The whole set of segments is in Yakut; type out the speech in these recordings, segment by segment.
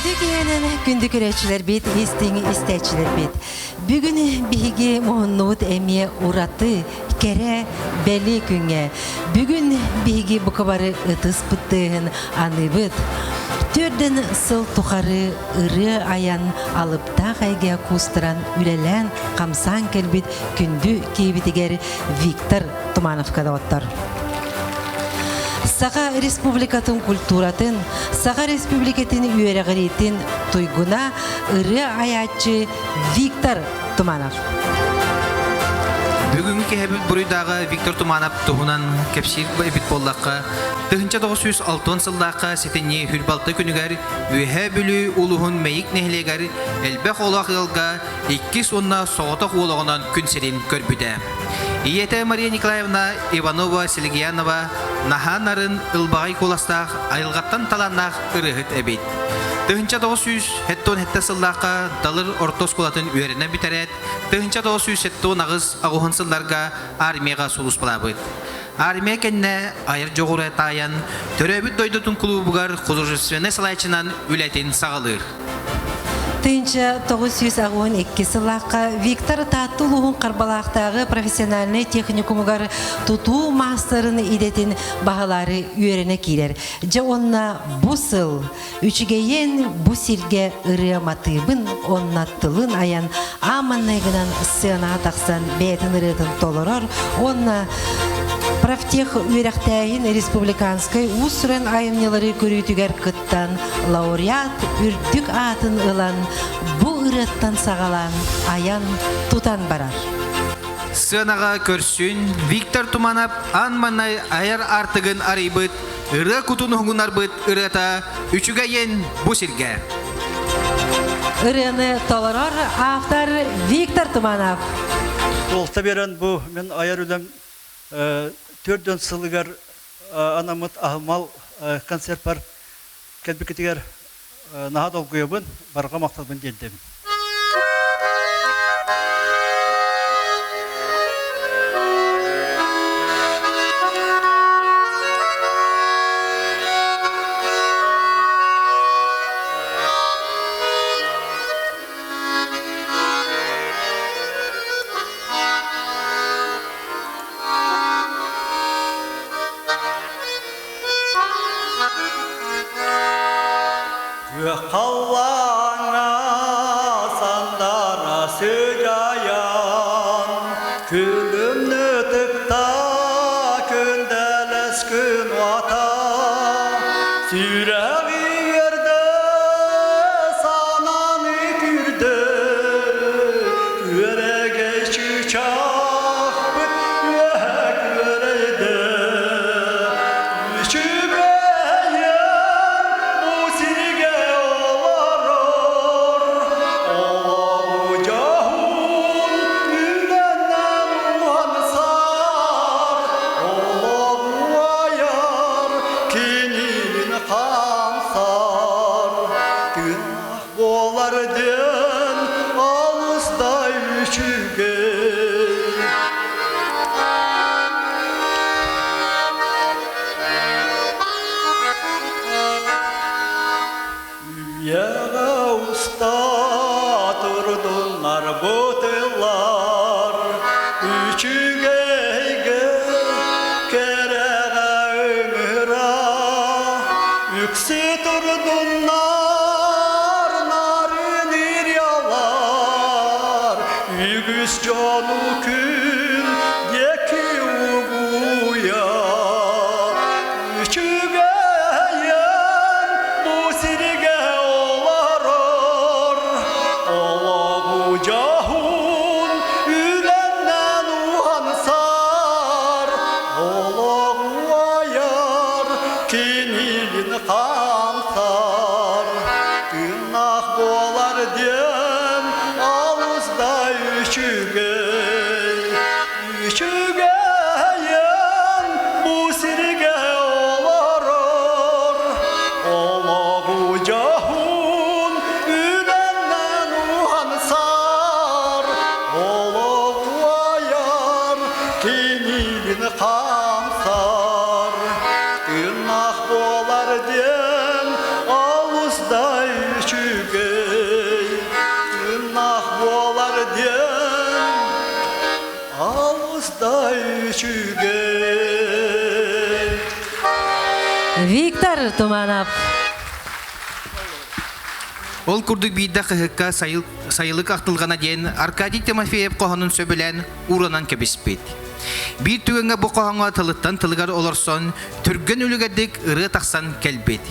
Үтүө киһинэн күндү көрөөччүлэрбит, истиҥ истээччилэрбит. Бүгүн биһиги муһуннубут эмиэ ураты, кэрэ, бэлиэ күҥҥэ. Бүгүн биһиги бука бары ытыс тыаһын аныыбыт. Төрдүн сыл тухары ырыа айан, алыптаах эйгэ куустаран үлэлээн, хамсаан кэлбит күндү киһибитигэр Виктор Тумановка доҕоттор. Саха Республикатын культуратын, Саха Республикатын үөрэҕириитин туйгуна ырыа айааччы Виктор Туманов. Бүгүҥҥү киһибит буруйдааҕы Виктор Туманов туһунан кэпсиир эбит буоллахха, 1960 сыллаахха сэтинньи хүрбалты күнүгэр Үөһээ Бүлүү улууһун Мэйик нэһилиэгэр элбэх олох ыалга иккис уонна соҕотох уол оҕонон күн сирин көрбүтэ. Ийэтэ Мария Николаевна Иванова-Силигиянова наһаа нарын, ылбаҕай куоластаах, айылҕаттан талааннаах ырыаһыт эбит. 1977 сыллаахха Далыр орто оскуолатын үөрэнэн бүтэрээт, 1978 аҕыһын сылларга армияҕа сулууспалаабыт. Армия кэннэ айар дьоҕура таайан, төрөөбүт дойдутун кулуубугар художественнай салайааччынан үлэтин саҕалыыр. 1982 сыллаахха Виктор Таатта улууһун Харбалаахтааҕы профессиональнай техникумугар тутуу маастарын идэтин баһылаары үөрэнэ киирэр. Дьэ уонна бу сыл үчүгэйин бу сиргэ ырыа матыыбын уонна тылын айан ааманнайгынан сценаҕа тахсан бэйэтин ырыатын толорор уонна профтех үөрэхтээһин республиканскай уус-уран айымньылары көрүүтүгэр кыттан лауреат үрдүк аатын ылан бу ырыаттан саҕалаан айан тутан барар. Сценаҕа көрсүн Виктор Туманов аан маҥнай айар аартыгын арыйбыт ырыа кутун уһугунарбыт ырыата үчүгэйин бу сиргэ. Ырыаны толорор автор Виктор Туманов. Суолта биэрэн бу мин айар үлэм төрдөн сылыгар анаммыт аһымал концертпар кэлбиккитигэр наһаа долгуйабын, барҕа махталбын тиэрдэбин. Халлааҥҥа сандара сыдьаайан, күлүмнү тыкта күндэлэс күн уота, сүрэҕи үөрдэ, санааны күүрдэ, күөрэгэй чыычаахпыт үөһэ күөрэйдэ. Үчүгэйин бу сиргэ олорор, олоҕу дьоһун үлэнэн уһансар, олоҕу айар кинилин хамсар. Күнах буолар диэн алыс да үчүгэй. Үйэҕэ уста турдуннар бу тыллар, үчүгэйгэ, кэрэҕэ ыҥыра, үксэ турдуннар нарын ырыалар, үгүс дьону күн диэки угуйа. Үчүгэйин бу сиргэ олорор, олоҕу дьоһун үлэннэн уһансар, олоҕу айар кинилин хамсар. Тыыннаах буолар диэн алыс да үчүгэй, үчүгэйин бу сиргэ олорор, олоҕу дьоһун үлэннэн уһансар, олоҕу айар кинилин хамсар. Тыыннаах буолар диэн олус да үчүгэй. диэн алыс да үчүгэй. Виктор Туманов. Ол курдук биирдэ кыһыкка сайылык ахтылҕана диэн Аркадий Тимофеев хоһоонун сөбүлээн уурунан кэбиспит. Биир түгэҥҥэ бу хоһооҥҥо тылыттан тылыгар олорсон, түргэн үлүгэрдик ырыа тахсан кэлбит.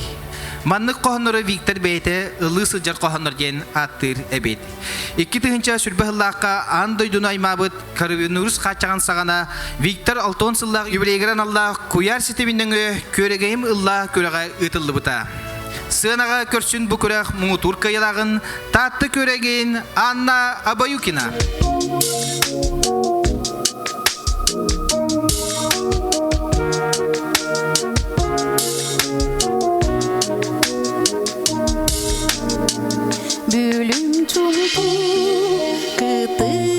Маннык хоһооннору Виктор бэйэтэ ыллыы сылдьар хоһооннор диэн ааттыыр эбит. 2000 сыллаахха аан дойдуну аймаабыт коронавирус хааччаҕын саҕана Виктор 60 сыллаах юбилейгар аналлаах куйаар ситимин нөҥүө Күөрэгэйим ыллаа күрэҕэ ыытыллыбыта. Сыанаҕа көрсүн бу күрэх муҥутуур кыайыылааҕын Таатта күөрэгэйин Анна Абаюкина. Бүлүм чумпу кытылыга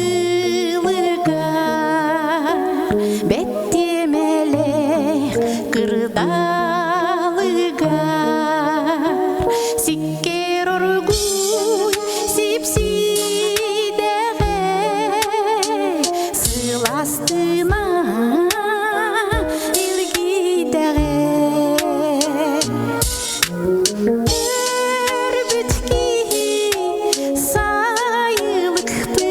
бэттиэмэлээх кырдаалыгар сиккэр оргууй сипсидэҕэ сыластына илгийдэҕэ Көрбүт киһи сайылыкпын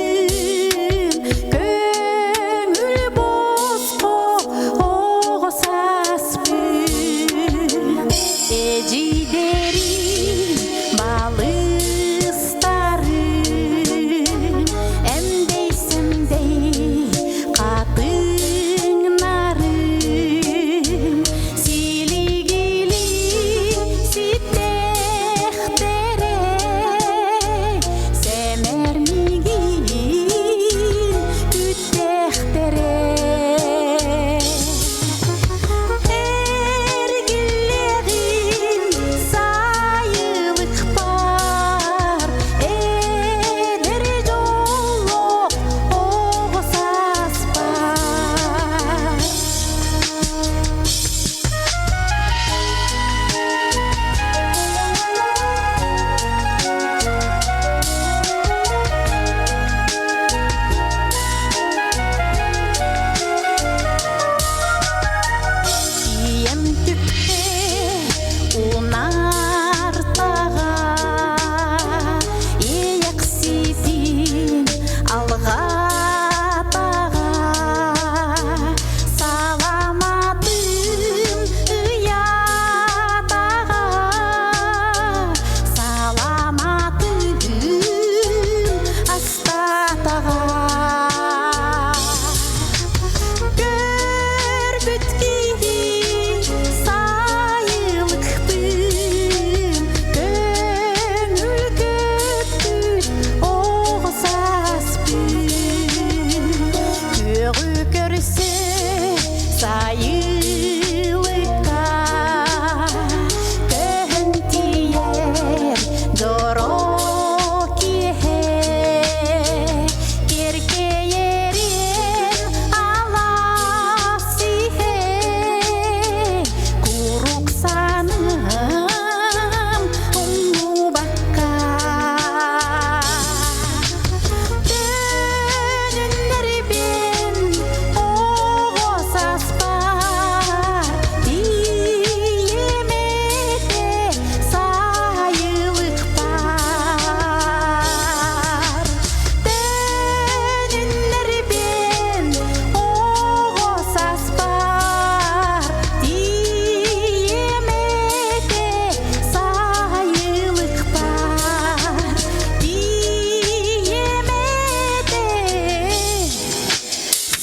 көҥүл босхо оҕо сааспын эдьиийдэрим балыстарым эмдэй-сэмдэй хатыҥнарым Силигили ситтэхтэрэ сэмэр мигин күттэхтэрэ Эргиллэҕин сайылыкпар эдэр дьоллоох оҕо сааспар Ийэм түптэ унартаҕа Иэйэхситин алҕатаҕа Саламатын ыйаатаҕа, саламатын астаатаҕа. Көрбүт киһи сайылыкпын, көҥүл көппүт оҕо сааспын. Күөҕү көрсө сайылыкка көһөн тиийэр дьоро киэһэ кэркэйэрин алаас иһэ курук санаам умнубакка Төнүннэрбин оҕо саспар тиийимэтэ сайылыкпар. Төнүннэрбин оҕо саспар тиийимэтэ сайылыкпар. Тиийимэтэ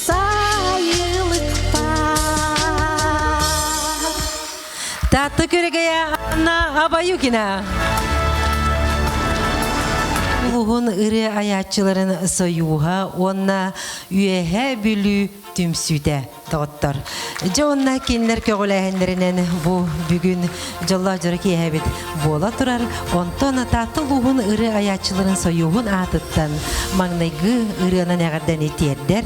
сайылыкпар. Таатта күрэгэйэ Анна Абаюкина. Улуһун ырыа айааччыларын сойууһа уонна Үөһээ Бүлүү түмсүүтэ доҕоттор. Дьэ уонна кинилэр көҕүлээһиннэринэн бу бүгүн дьоллоох дьоро киэһэбит буола турар. Онтон Таатта улууһун ырыа айааччыларын сойууһун аатыттан маҥнайгы ырыанан эҕэрдэни тиэрдэр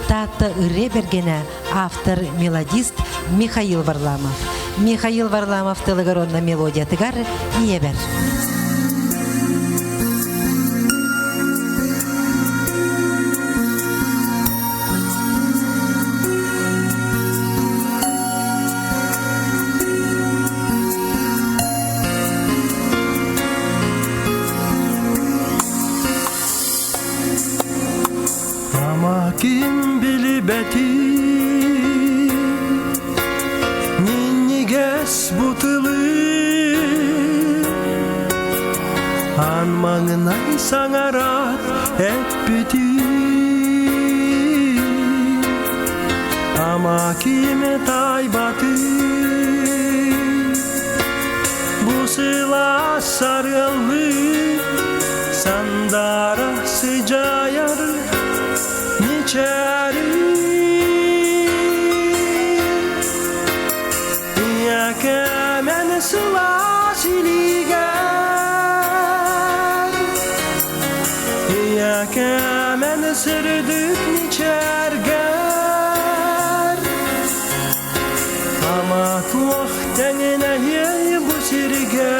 Таатта ырыа бэргэнэ автор мелодист Михаил Варламов. Михаил Варламов тылыгар уонна мелодиятыгар ийэбэр. Ама ким билбэти Минньигэс бутылы Аан маҥнай саҥараат эппити Ама ким таайбаты Бу сылаас сарыаллыы Сандаара сыдьаайар мичээрин Ийэкээмэн сылаас илиигэр Ийэкээмэн сырдык мичээргэр Ама туох тэҥинэһиэй бу сиргэ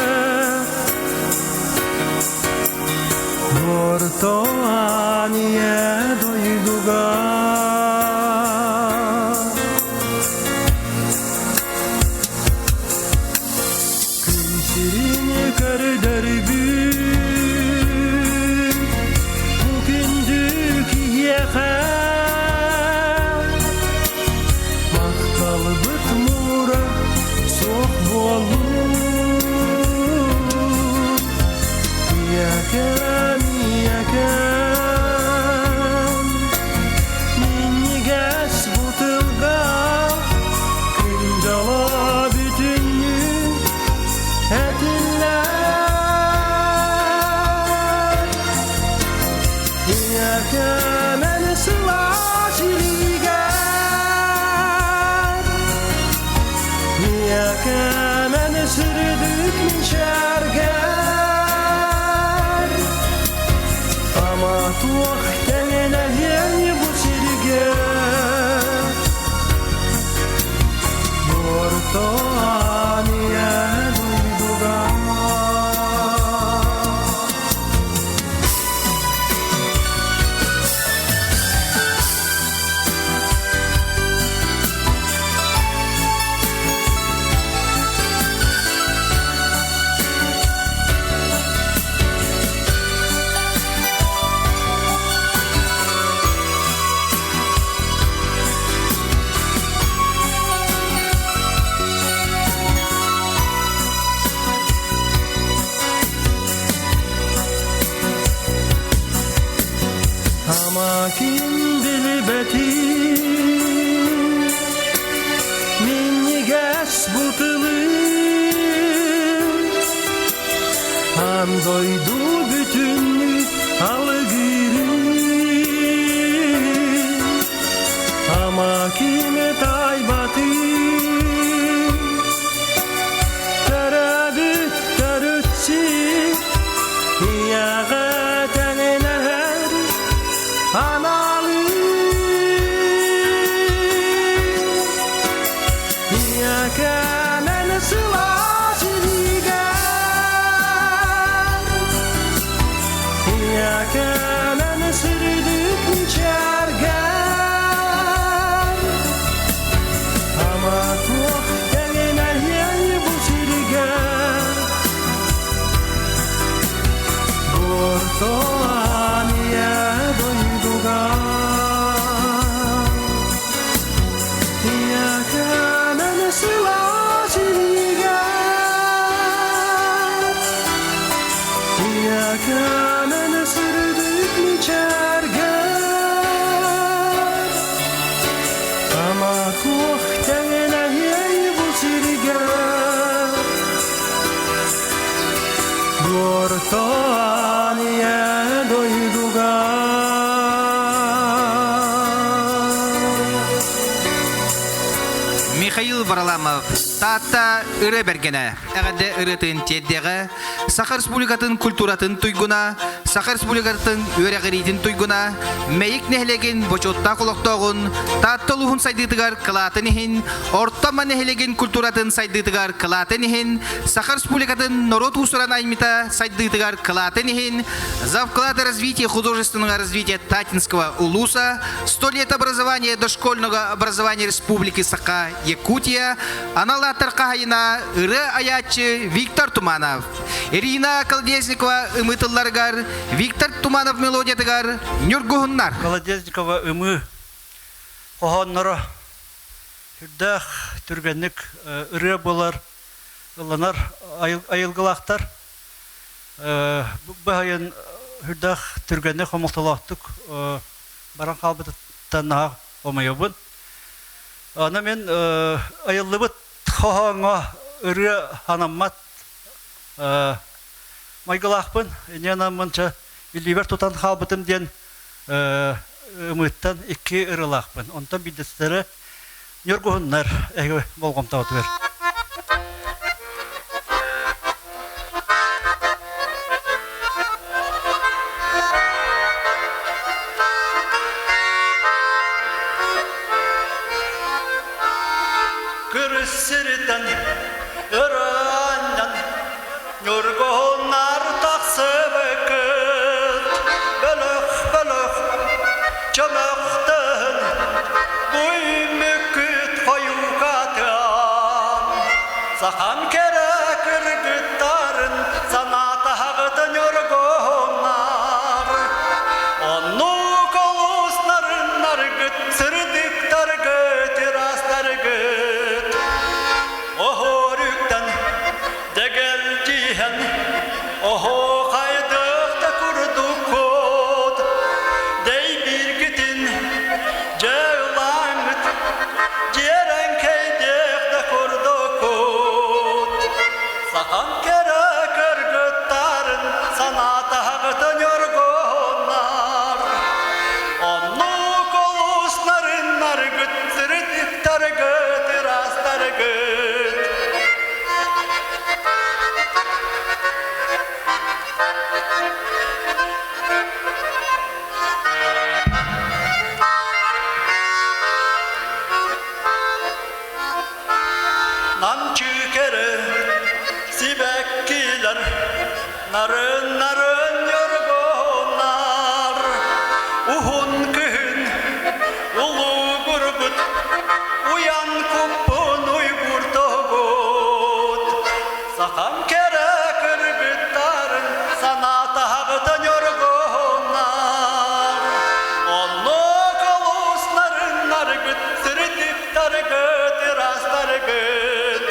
Орто Аанья дойдуга Күн сирин көрдөрбүт Бу күндү киһиэхэ Махталбыт муура суох буоллун Ийэкэм, ийэкэм, минньигэс бутылга күн дьоло бүтүннүү этиллэр. Ийэкэм эн сылаас илиигэр, ийэкэм эн сырдык мичээргэр, ама туох тэҥнэһиэй бу сиргэ Орто Аанья дойдуга. Ама ким билбэти Минньигэс бутылы Аан дойду бүтүннүү алгыырын Ама ким таайбаты Төрөөбүт төрүтчү Ийэҕэ тэҥнэһэр аналыы Ийэкээмэн сылаас илиигэр Ийэкээмэн сырдык мичээргэр Ама туох тэҥнэһиэй бу сиргэ Орто Аанья дойдуга Ийэкээмэн сылаас илиигэр Ийэкээмэн сырдык мичээргэр Ама туох тэҥнэһиэй бу сиргэ Орто Аанья дойдуга. Михаил Варламов Таатта ырыа бэргэнэ эҕэрдэ ырыатын тиэрдиэҕэ Саха Республикатын культуратын туйгуна, Саха Республикатын үөрэҕириитин туйгуна, Мэйик нэһилиэгин бочуоттаах олохтооҕун, Таатта улууһун сайдыытыгар кылаатын иһин, Орто Амма нэһилиэгин культуратын сайдыытыгар кылаатын иһин, Саха Республикатын норуот уусуран аймыта сайдыытыгар кылаатын иһин, за вклад в развитие художественного развития Татинского улуса, 100 лет образования дошкольного образования Республики Саха, Якутия, анал ааттар хаһайына ырыа айааччы Виктор Туманов. Ирина Колодезникова ымытылларыгар Виктор Туманов мелодиятыгар Ньургуһуннар. Колодезникова ымыы хоһоонноро сүрдээх түргэнник ырыа буолар, ылланар айылгылаахтар. Баһайын сүрдээх түргэнник хомолтолоохтук баран хаалбытыттан наһаа хомойобун. Аны мин айыллыбыт хоһооҥҥо ырыа анаммат майгылаахпын. Инньэ анаммын чэ илиибэр тутан хаалбытым диэн ымыыттан икки ырыалаахпын. Онтон биирдэстэрэ Ньургуһуннар эһиги болҕомтоҕутугар. Кырыс сиртэн ыраанньан Ньургуһуннар тахсыбыккыт бөлөх-бөлөх чөмөхтөһөн Буймүккүт хойукатыан Сахан кэрэ кыргыттарын санаатаһаҕыт ньургуһуннар Оннук олус нарыннаргыт сырдыктаргыт ыраастаргыт Оһоруктан Дэгэлдьиһэн оһуохайдыах да курдуккут, дэйбииргитин дьэ ылааҥҥыт, дьиэрэҥкэйдиэх да курдуккут. Сахан кэрэ кыргыттарын санаатаҕыт ньургуһуннар, оннук олус нарыннаргыт, сырдыктаргыт, ыраастаргыт. Намчы сибэккилэр нарын-нарын ньургуһуннар уһун күһүн улугурбут уйан куппун уйгуртубут Сахам кэрэ кыргыттарын санаатаһаҕыт ньургуһуннар Оннук олус нарыннаргыт сырдыктаргыт ыраастаргыт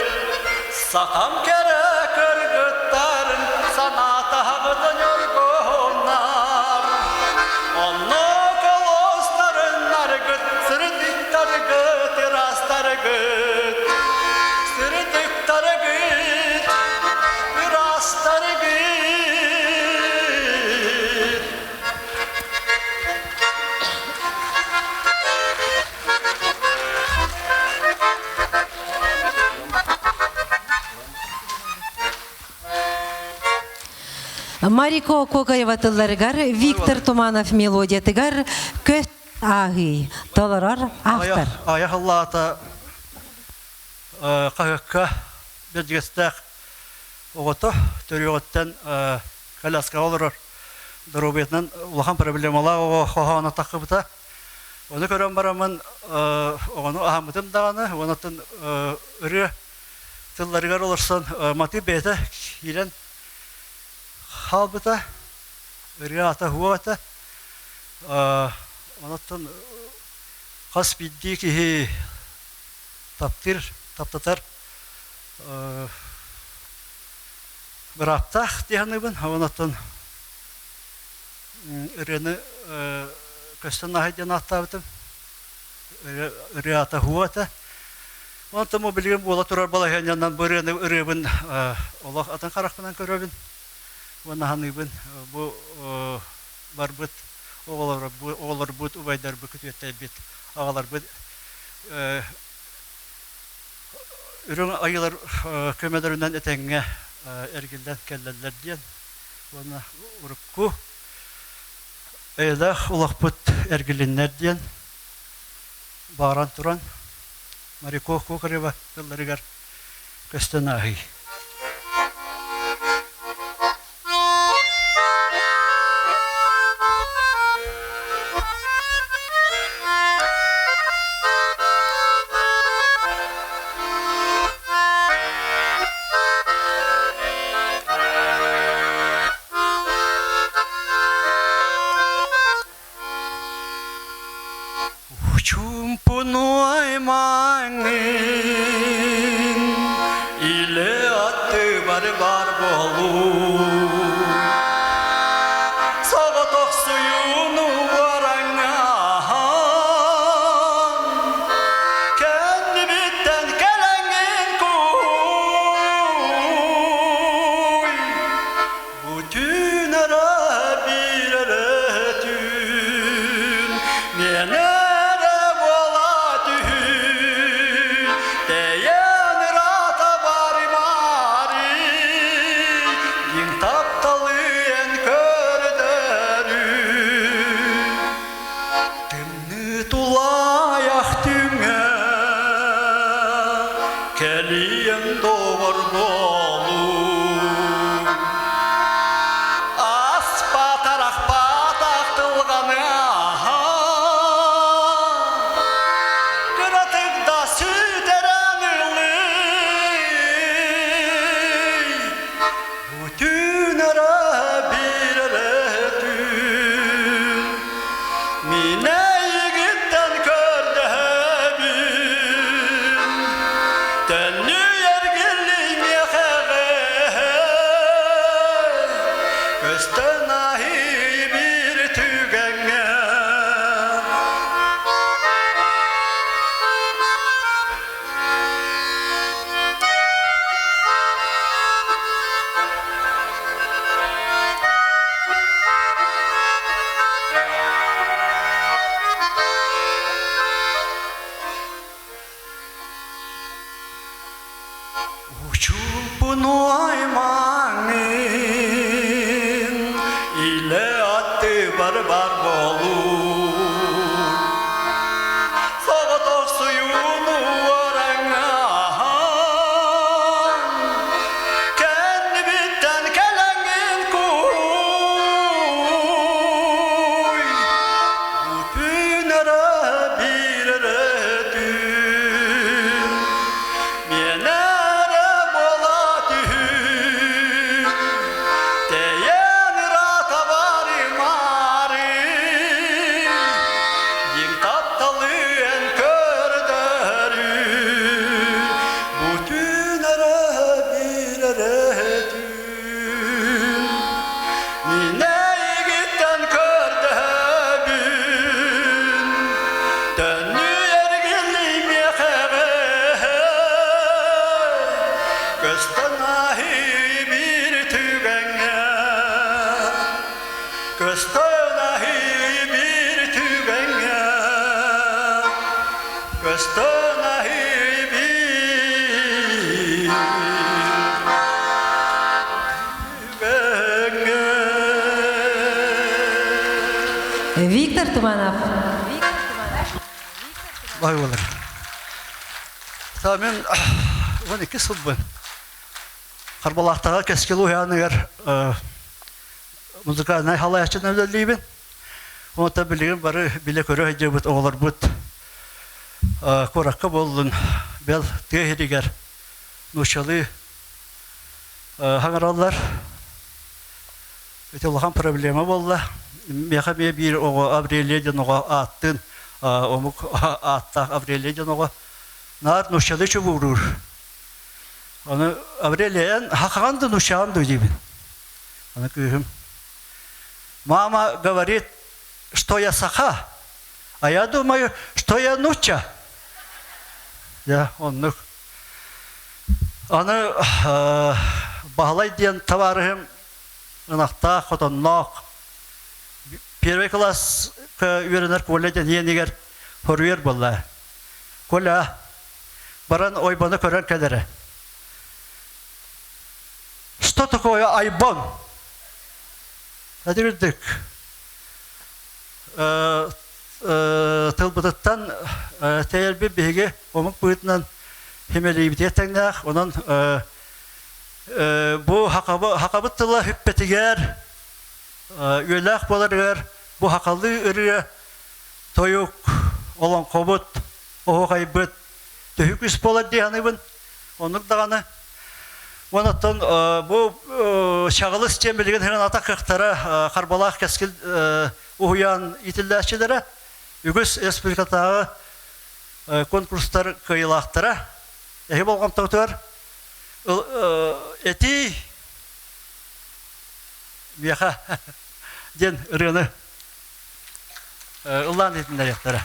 Сахам кэрэ кыргыттарын санаатаһаҕыт ньургуһуннар Оннук олус нарыннаргыт сырдыктаргыт ыраастаргыт Сырдыктаргыт ыраастаргыт Марико Кокаева тылларыгар Виктор Туманов мелодиятыгар көс ааһыы толорор автор. Айах аллаата хаһыакка бэрдьигэстээх оҕото төрүөҕүттэн коляскаҕа олорор доруобуйатынан улахан проблемалаах оҕо хоһооно таххыбыта. Ону көрөн бараммын оҕону аһаммытым даҕаны, онон ырыа тылларыгар олорсон матыып бэйэтэ киирэн хаалбыта, ырыа аата уо этэ. Онон хас биирдии киһи таптыыр, таптатар бырааптаах дии саныыбын. Онон ырыаны көстөн аһай диэн ааттаабытым. Ырыа аата уо этэ. Онтон бу билигин буола турар балаһыанньанан бу ырыаны ырыабын олох атын харахпынан көрөбүн уонна саныыбын бу барбыт оҕолорбут, убайдарбыт, күтүөттэрбит, аҕаларбыт үрүҥ айыылар көмөлөрүнэн этэҥҥэ эргиллэн кэллэллэр диэн уонна урукку эйэлээх олохпут эргилиннэр диэн бааран туран Моряков Кокарева тылларыгар көстөн ааһыы. Учумпуну аймаҥын илэ аттыбар бар буолуу Соҕотохсуйууну бараҥнаһан кэннибиттэн кэлэҥҥин кууй Бу түүн эрэ биир эрэ түүн миэнэ эрэ буола түһүү тэйэн ыраата барымаары дьиҥ тапталы эн көрдөрүү Тымныы тулаайах түҥэ кэлиэн доҕор буолуу Аспатарахпатах тылганы кыратык да сүтэрэн ылый Бу түүн эрэ биир эрэ түүн Мин эйигиттэн көрдөһөбүн, төннүү эргиллий миэхэҕэ, көстөн аһый биир түгэҥҥэ. Учууппуну аймаҥын илэ аттыбар бар буолуу Соҕотохсуйууну уораҥнаһан кэннибиттэн кэлэҥҥин кууй Бу түүн эрэ биир эрэ түүн миэнэ эрэ буола түһүү Тэйэн ыраата барымаары Дьиҥ тапталы эн көрдөрүү Бу түүн эрэ биир эрэ түүн Мин эйигиттэн көрдөһөбүн Төннүү эргиллий миэхэҕэ Көстөн аһый биир түгэҥҥэ Көстөн аһый биир түгэҥҥэ Көстөн аһый биир түгэҥҥэ Виктор Туманов. Бай болар. Та мен 12 сылбын. Харбалаахтаҕа Кэскил уһуйааныгар музыкальнай халаяччынан үлэлиибин. Онтон билигин бары билэ-көрө сылдьыбыт оҕолорбут куоракка буоллун, бэл тыа сиригэр нууччалыы хаҥараллар. Ити улахан проблема буолла. Миэхэ эмиэ биир оҕо Аврелия диэн оҕо ааттыын омук ааттаах Аврелия диэн оҕо наар нууччалыы чубууруур. Аны Аврелия эн хахаҕан да нууччаҕын дуу диибин. Аны кыыһым Мама говорит, что я саха, а я думаю, что я нуча. Я оннук. Аны Баһылай диэн табаарыһым ынахтаах, хотонноох первый класска үөрэнэр Коля диэн иэнигэр хоруйар буолла. Коля баран ойбону көрөн кэлэрэ. Что такое айбон? Әдирдик. Тылбытыттан тэйэрбит биһиги омук быһыытынан химэлиибитигэр тэҥнээх. Онон бу хахабыт тыла хүппэтигэр үөлээх буоларыгар бу хахалыы ырыа тойук олоҥхобут оһуохайбыт төһүү күүс буолар дии саныыбын. Оннук даҕаны. Онон бу Чаҕылыс диэн билигин атах кыахтара Харбалаах Кэскил уһуйаан иитиллээччилэрэ. Үгүс республикатааҕы конкурстар кыайыылаахтара эһи болҕомтоҕутугар этии миэхэ диэн ырыаны ыллаан иһитиннэриэхтэрэ.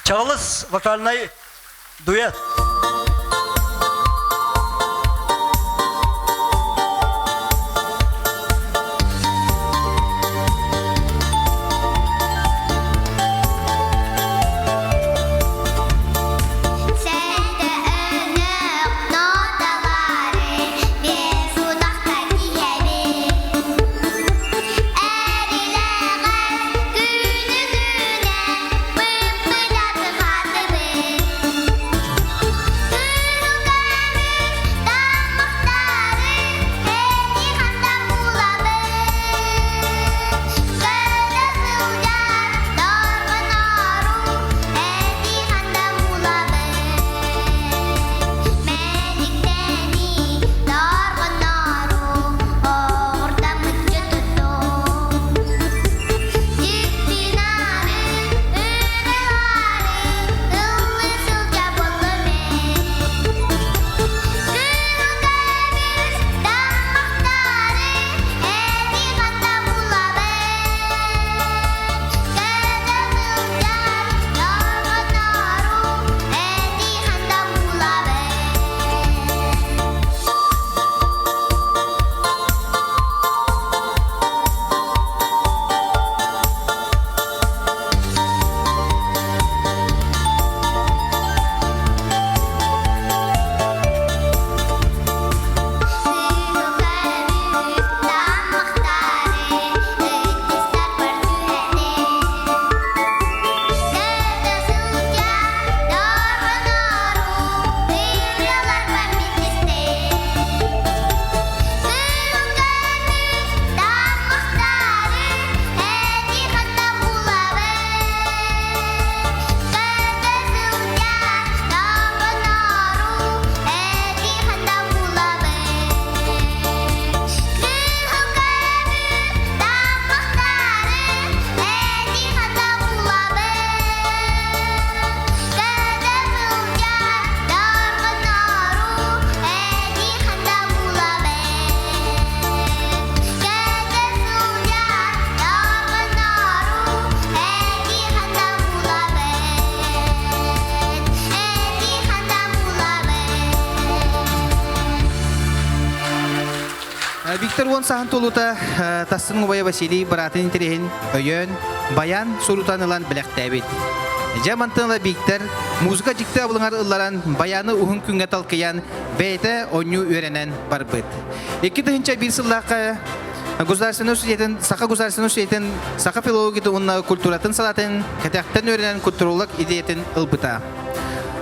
Чаҕылыс вокальнай дуэт. Сэттэ өнөх ноталары биэс утахха тиһэбин. Эрилэҕэс күнү-күнэн быппытаты хатыбын. Кыһыл көмүс таммахтары эти ханна булабын? Көтө сылдьар дорҕонору эти ханна булабын? Мэниктэни дорҕонору оҕурдаммыччы тутум. Дьиктинары, ырыалары ыллыы сылдьа буоллум эн. Кыһыл көмүс таммахтары эти ханна булабын? Көтө сылдьар дорҕонору эти ханна булабын? Кыһыл көмүс таммахтары ытыстарбар түһэтин. Көтө сылдьар дорҕонору ырыаларбар митистин. Кыһыл көмүс таммахтары эти ханна булабын? Көтө сылдьар дорҕонору эти ханна булабын? Кыһыл көмүс таммахтары эти ханна булабын? Көтө сылдьар дорҕонору эти ханна булабын? Көтө сылдьар дорҕонору эти ханна булабын? Эти ханна булабын? Виктор уон сааһын туолуута тастыҥ убайа Василий быраатын интэриэһин өйөөн, баян сурутан ылан бэлэхтээбит. Дьэ мантан ыла Виктор музыка дьикти абылаҥар ылларан, баяны уһун күҥҥэ талкыйан, бэйэтэ оонньуу үөрэнэн барбыт. 2001 сыллаахха Государственнай университетын, Саха государственнай университетын саха филологиятын уонна культуратын салаатын кэтэхтэн үөрэнэн культуролог идеятын ылбыта.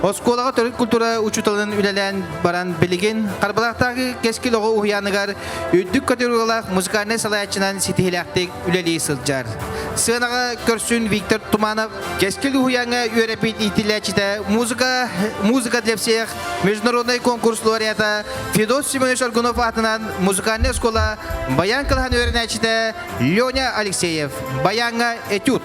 Оскуолаҕа төрүт культура учууталын үлэлээн баран билигин Харбалаахтааҕы Кэскил оҕо уһуйааныгар үрдүк категориялаах музыкальнай салайааччынан ситиһиилээхтик үлэлии сылдьар. Сыанаҕа көрсүн Виктор Туманов Кэскил уһуйааҥҥа үөрэппит иитиллээччитэ музыка музыка для всех международный конкурс лауреата Федот Семенович Аргунов аатынан музыкальная школа баян кылаһан үөрэнээччитэ Леня Алексеев баяҥҥа этюд.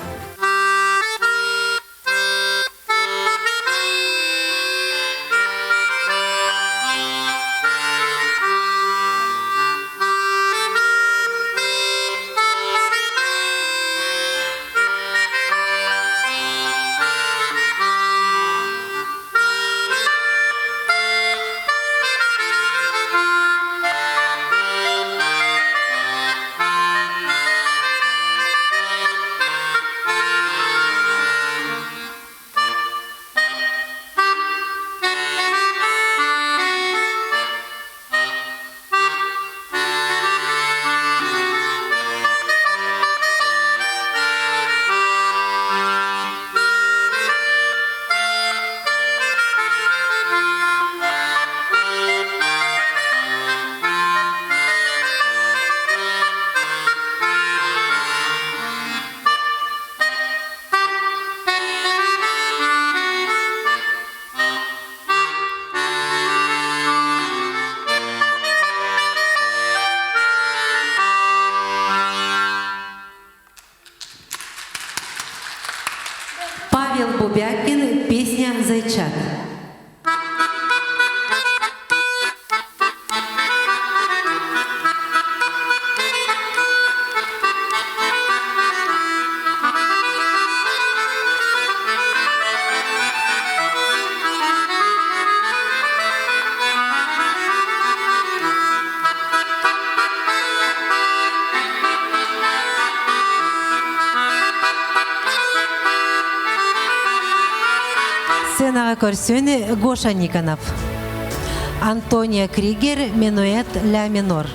Павел Бубякин, песня «Зайчат». Сценаҕа көрсүн Гоша Никонов. Антония Кригер, Минуэт ля минор.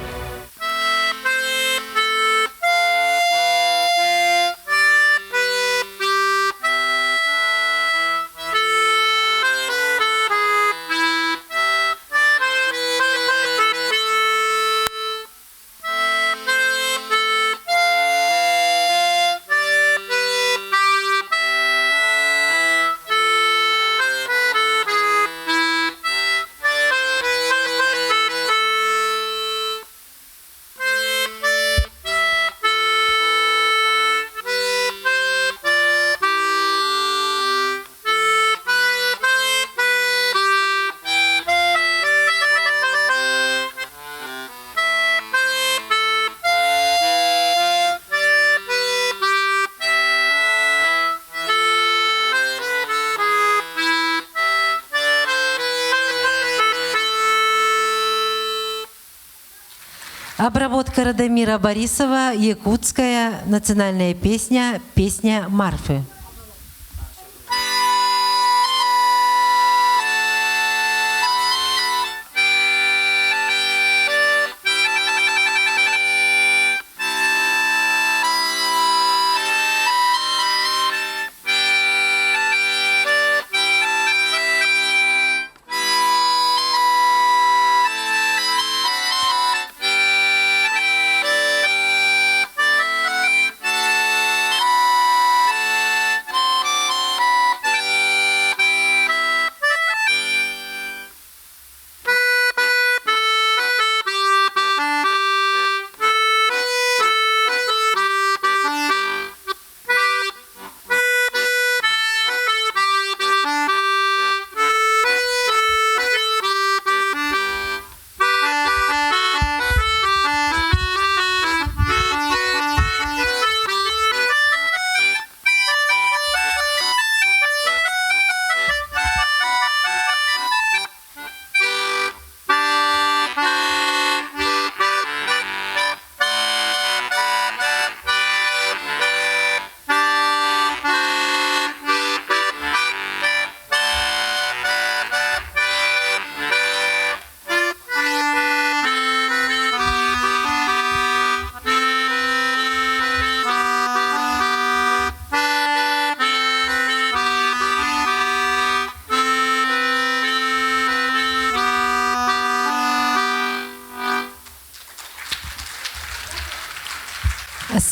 Обработка Радомира Борисова, якутская национальная песня, песня Марфы.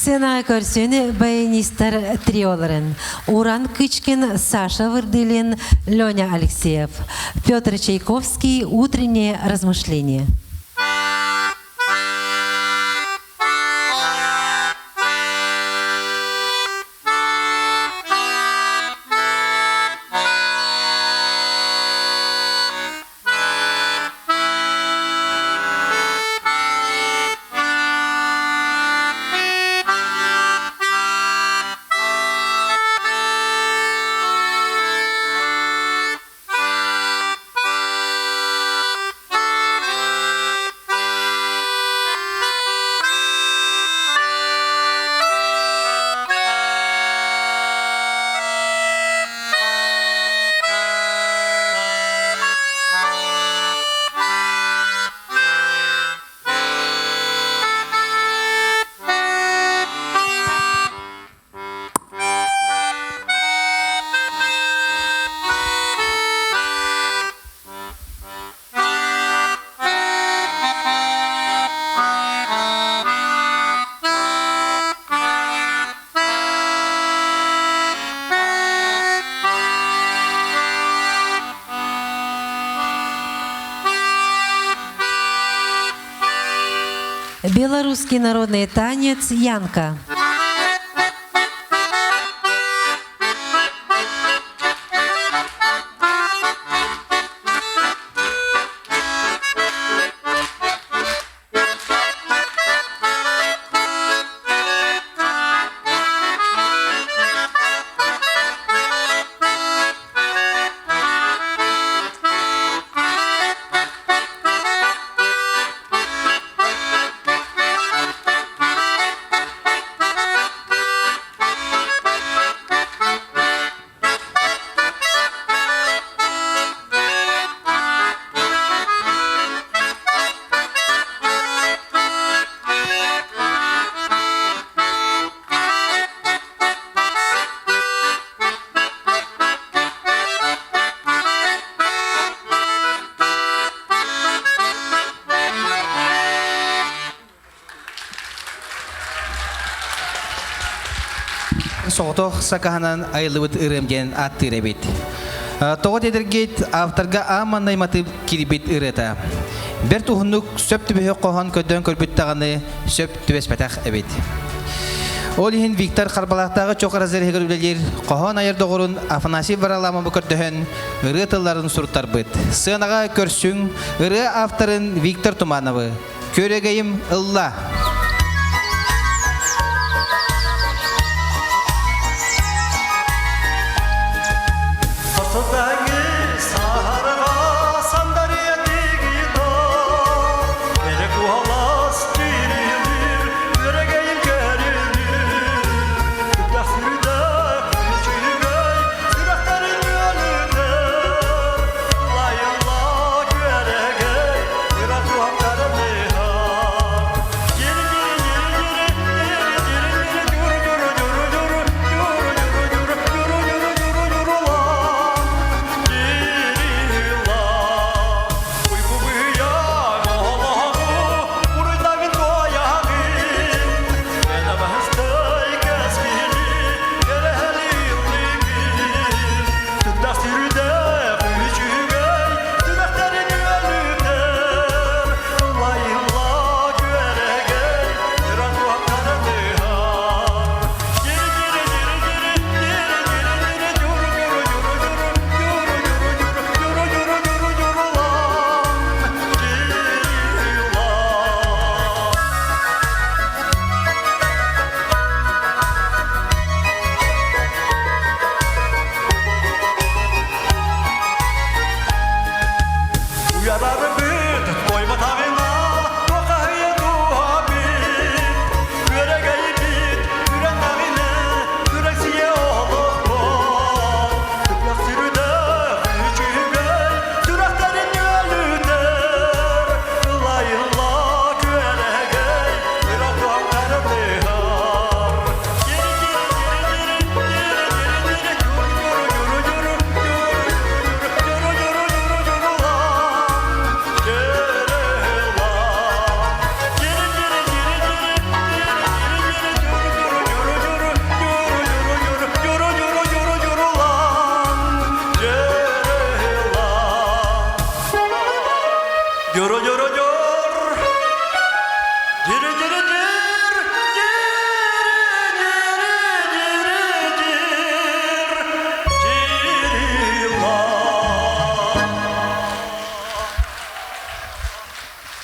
Сцена көрсүн баянистар триоларын. Уран Кычкин, Саша Вырдылин, Леня Алексеев. Петр Чайковский «Утреннее размышление». Белорусский народный танец «Янка». соҕотох сакаһынан айыллыбыт ырыам диэн ааттыыр эбит. Тоҕо диэтэргит авторга аан маҥнай матыып киирбит ырыата. Бэрт уһуннук сөп түбэһиэх хоһоон көрдөөн көрбүт даҕаны сөп түбэспэтэх эбит. Ол иһин Виктор Харбалаахтааҕы чох разреһыгар үлэлиир хоһоон айар доҕорун Афанасий Варламовы көрдөһөн ырыа тылларын суруттарбыт. Сыанаҕа көрсүҥ ырыа авторын Виктор Тумановы. Күөрэгэйим ылла.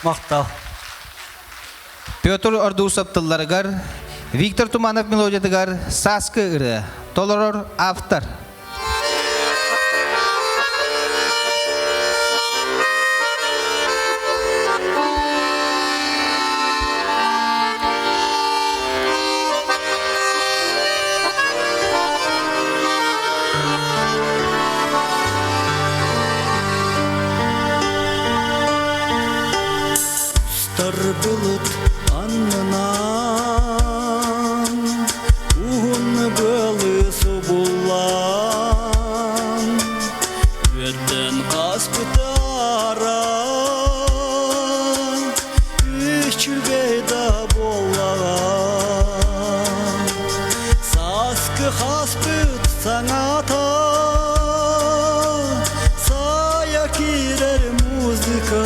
Махтал. Петр Ордусов тылларыгар, Виктор Туманов мелодиятыгар «Сааскы ырыа» толорор автор. Тарбылыт аннынан уһун быалы субуллан үөттэн хаспытара үчүгэй да буоллаҕа сааскы хаспыт саҥата сайа киирэр музыка.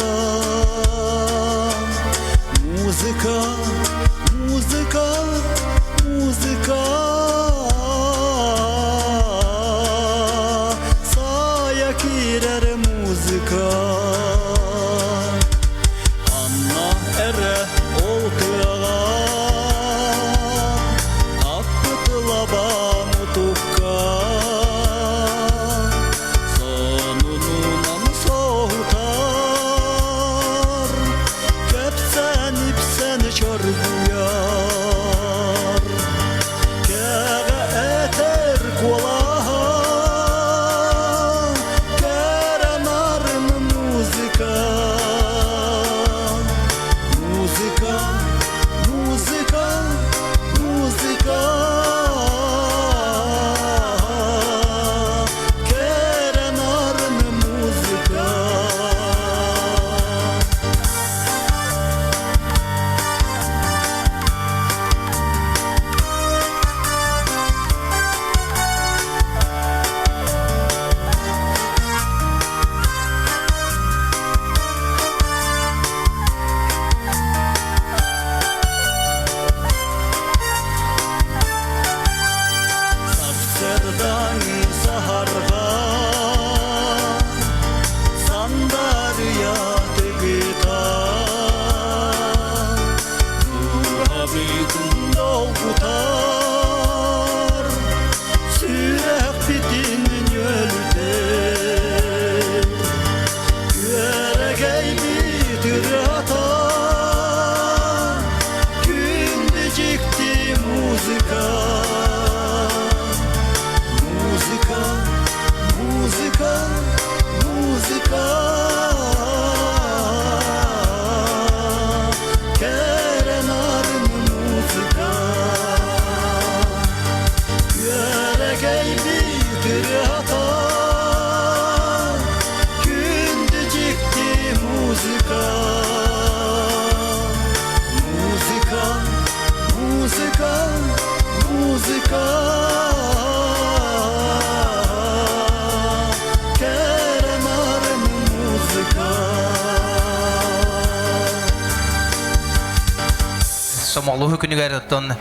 Сомоҕолоһуу күнүгэр оттон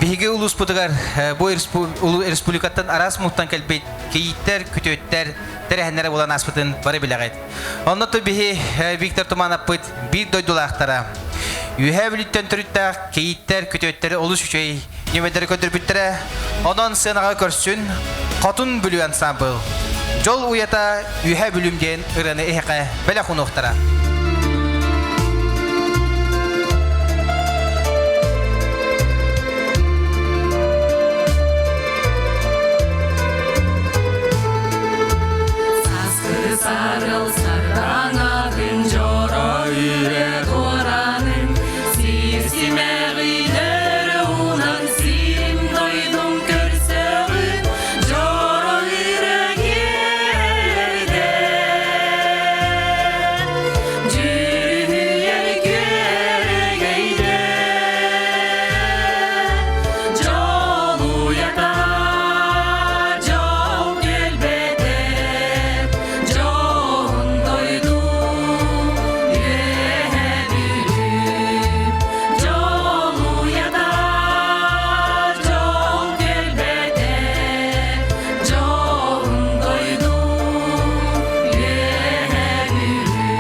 биһиги улууспутугар бу республикаттан араас муҥтан кэлбит кийииттэр, күтүөттэр тэрээһиннэрэ буолан ааспытын бары билэҕит. Онно то биһи Виктор Туманаппыт биир дойдулаахтара. Үөһээ Бүлүүттэн төрүттээх кийииттэр, күтүөттэри олус үчүгэй нүөмэрдэри көрдөрбүттэрэ. Онон сыанаҕа көрсүн Хотун Бүлүү ансамбыл Дьол уйата Үөһээ Бүлүүм диэн ырыаны эһэхэ бэлэх уунуохтара. Сарыл сардаҥатын дьоро үрэ туоранын сир симэҕинэр уунан сирим дойдум көрсөҕүн дьоро үрэ киэрдэ дьүрүһүйэр күөрэгэйдэ дьолуйата дьол түөлбэтэ дьоһун дойду үөһэ Бүлүү дьолуйата дьол түөлбэтэ дьоһун дойду үөһэ Бүлүү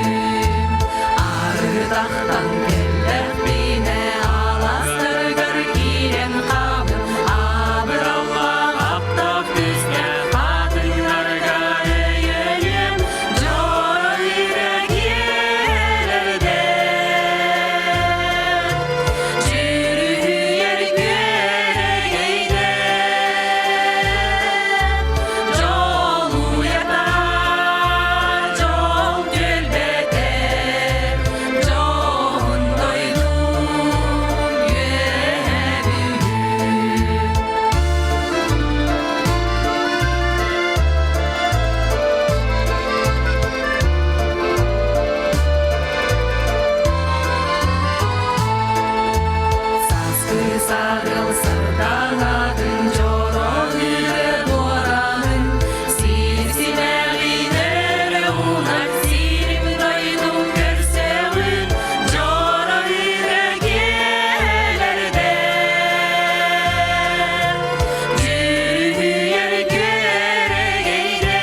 арыытахтан кэллэхпинэ аластарыгар киирэн хаалым абыраллаах аптаах түстээх хатыҥнарга өйөнүөм дьоро үрэ киэрдэ дьүрүһүйэр күөрэгэйдэ дьолуйата дьол түөлбэтэ дьоһун дойду үөһэ Бүлүү. Сааскы сарыл сардаҥатын дьоро үрэ дуоранын сир симэҕинэр уунар сирим дойдум көрсөҕүн дьоро үрэ киэлэрдэ дьүрүһүйэр күөрэгэйдэ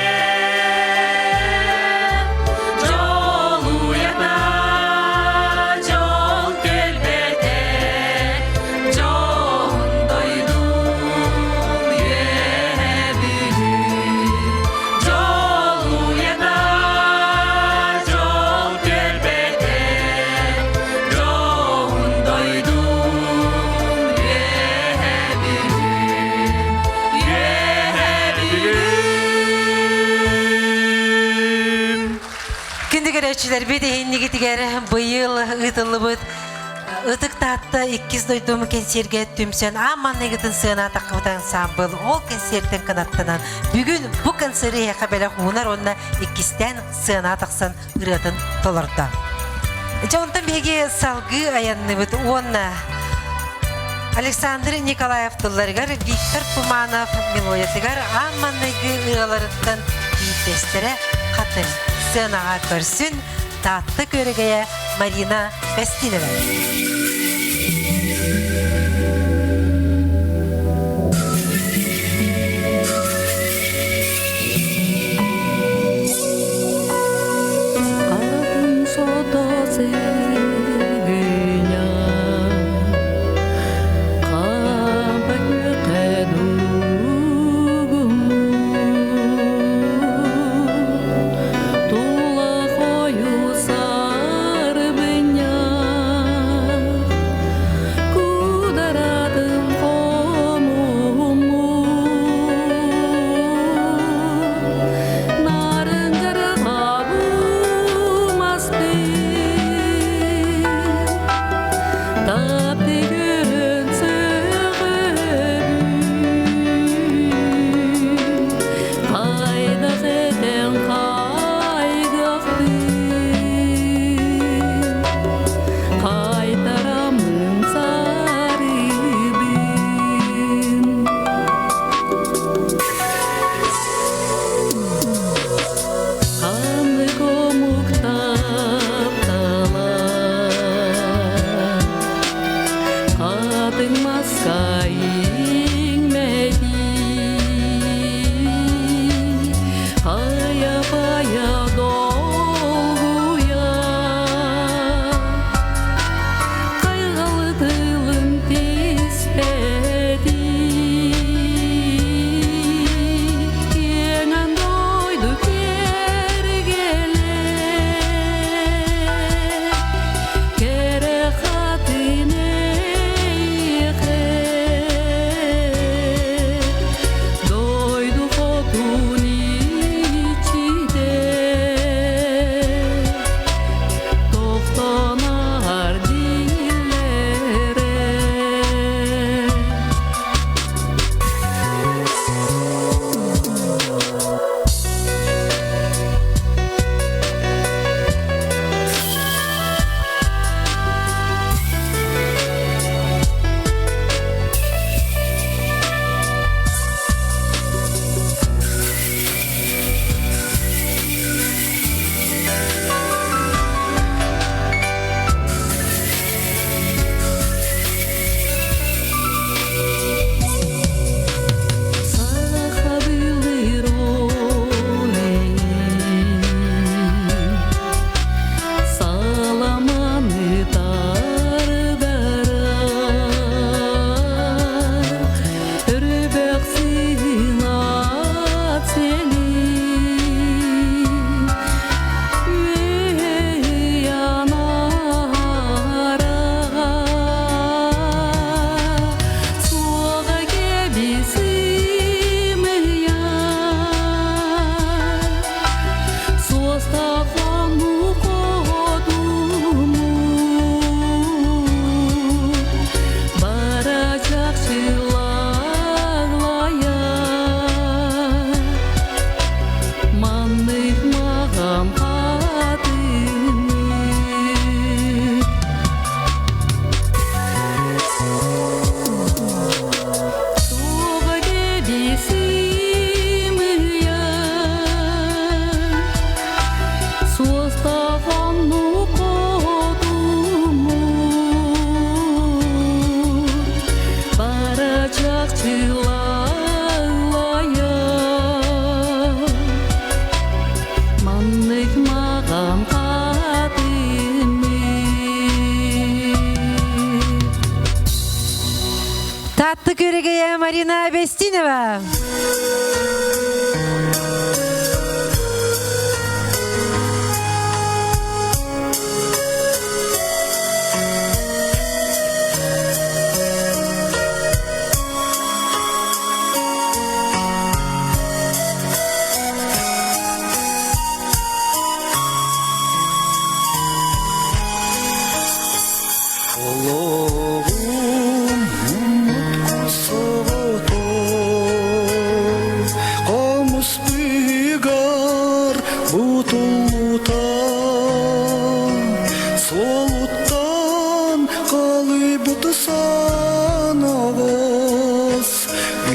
дьолуйата дьол түөлбэтэ дьоһун дойду үөһэ Бүлүү дьолуйата дьол түөлбэтэ дьоһун дойду үөһэ Бүлүү үөһэ Бүлүү. Күндү көрөөччүлэрбит иһиннигитигэр быйыл ыытыллыбыт Ытык Таатта иккис дойдум кэнсиэргэ түмсэн аан маҥнайгытын сыана таххыбыт ансаамбыл ол кэнсиэртэн кынаттанан бүгүн бу концеры эһиэхэ бэлэх уунар уонна иккистээн сыана тахсан ырыатын толордо. Дьэ онтон биһиги салгыы айанныбыт уонна Александр Николаев тылларыгар Виктор Туманов мелодиятыгар аан маҥнайгы ырыаларыттан биирдэстэрэ Хатыҥ сценаҕа көрсүн Таатта күөрэгэйэ Марина Бэстинова. Хатыҥ сото сыгыня, хапа күөххэ тула хойуу сарбынньах. Таатта күөрэгэйэ Марина Бестинова. Олоҕум муҥут Хомус быыгар бутуллута Суолуттан халыйбыт санаҕас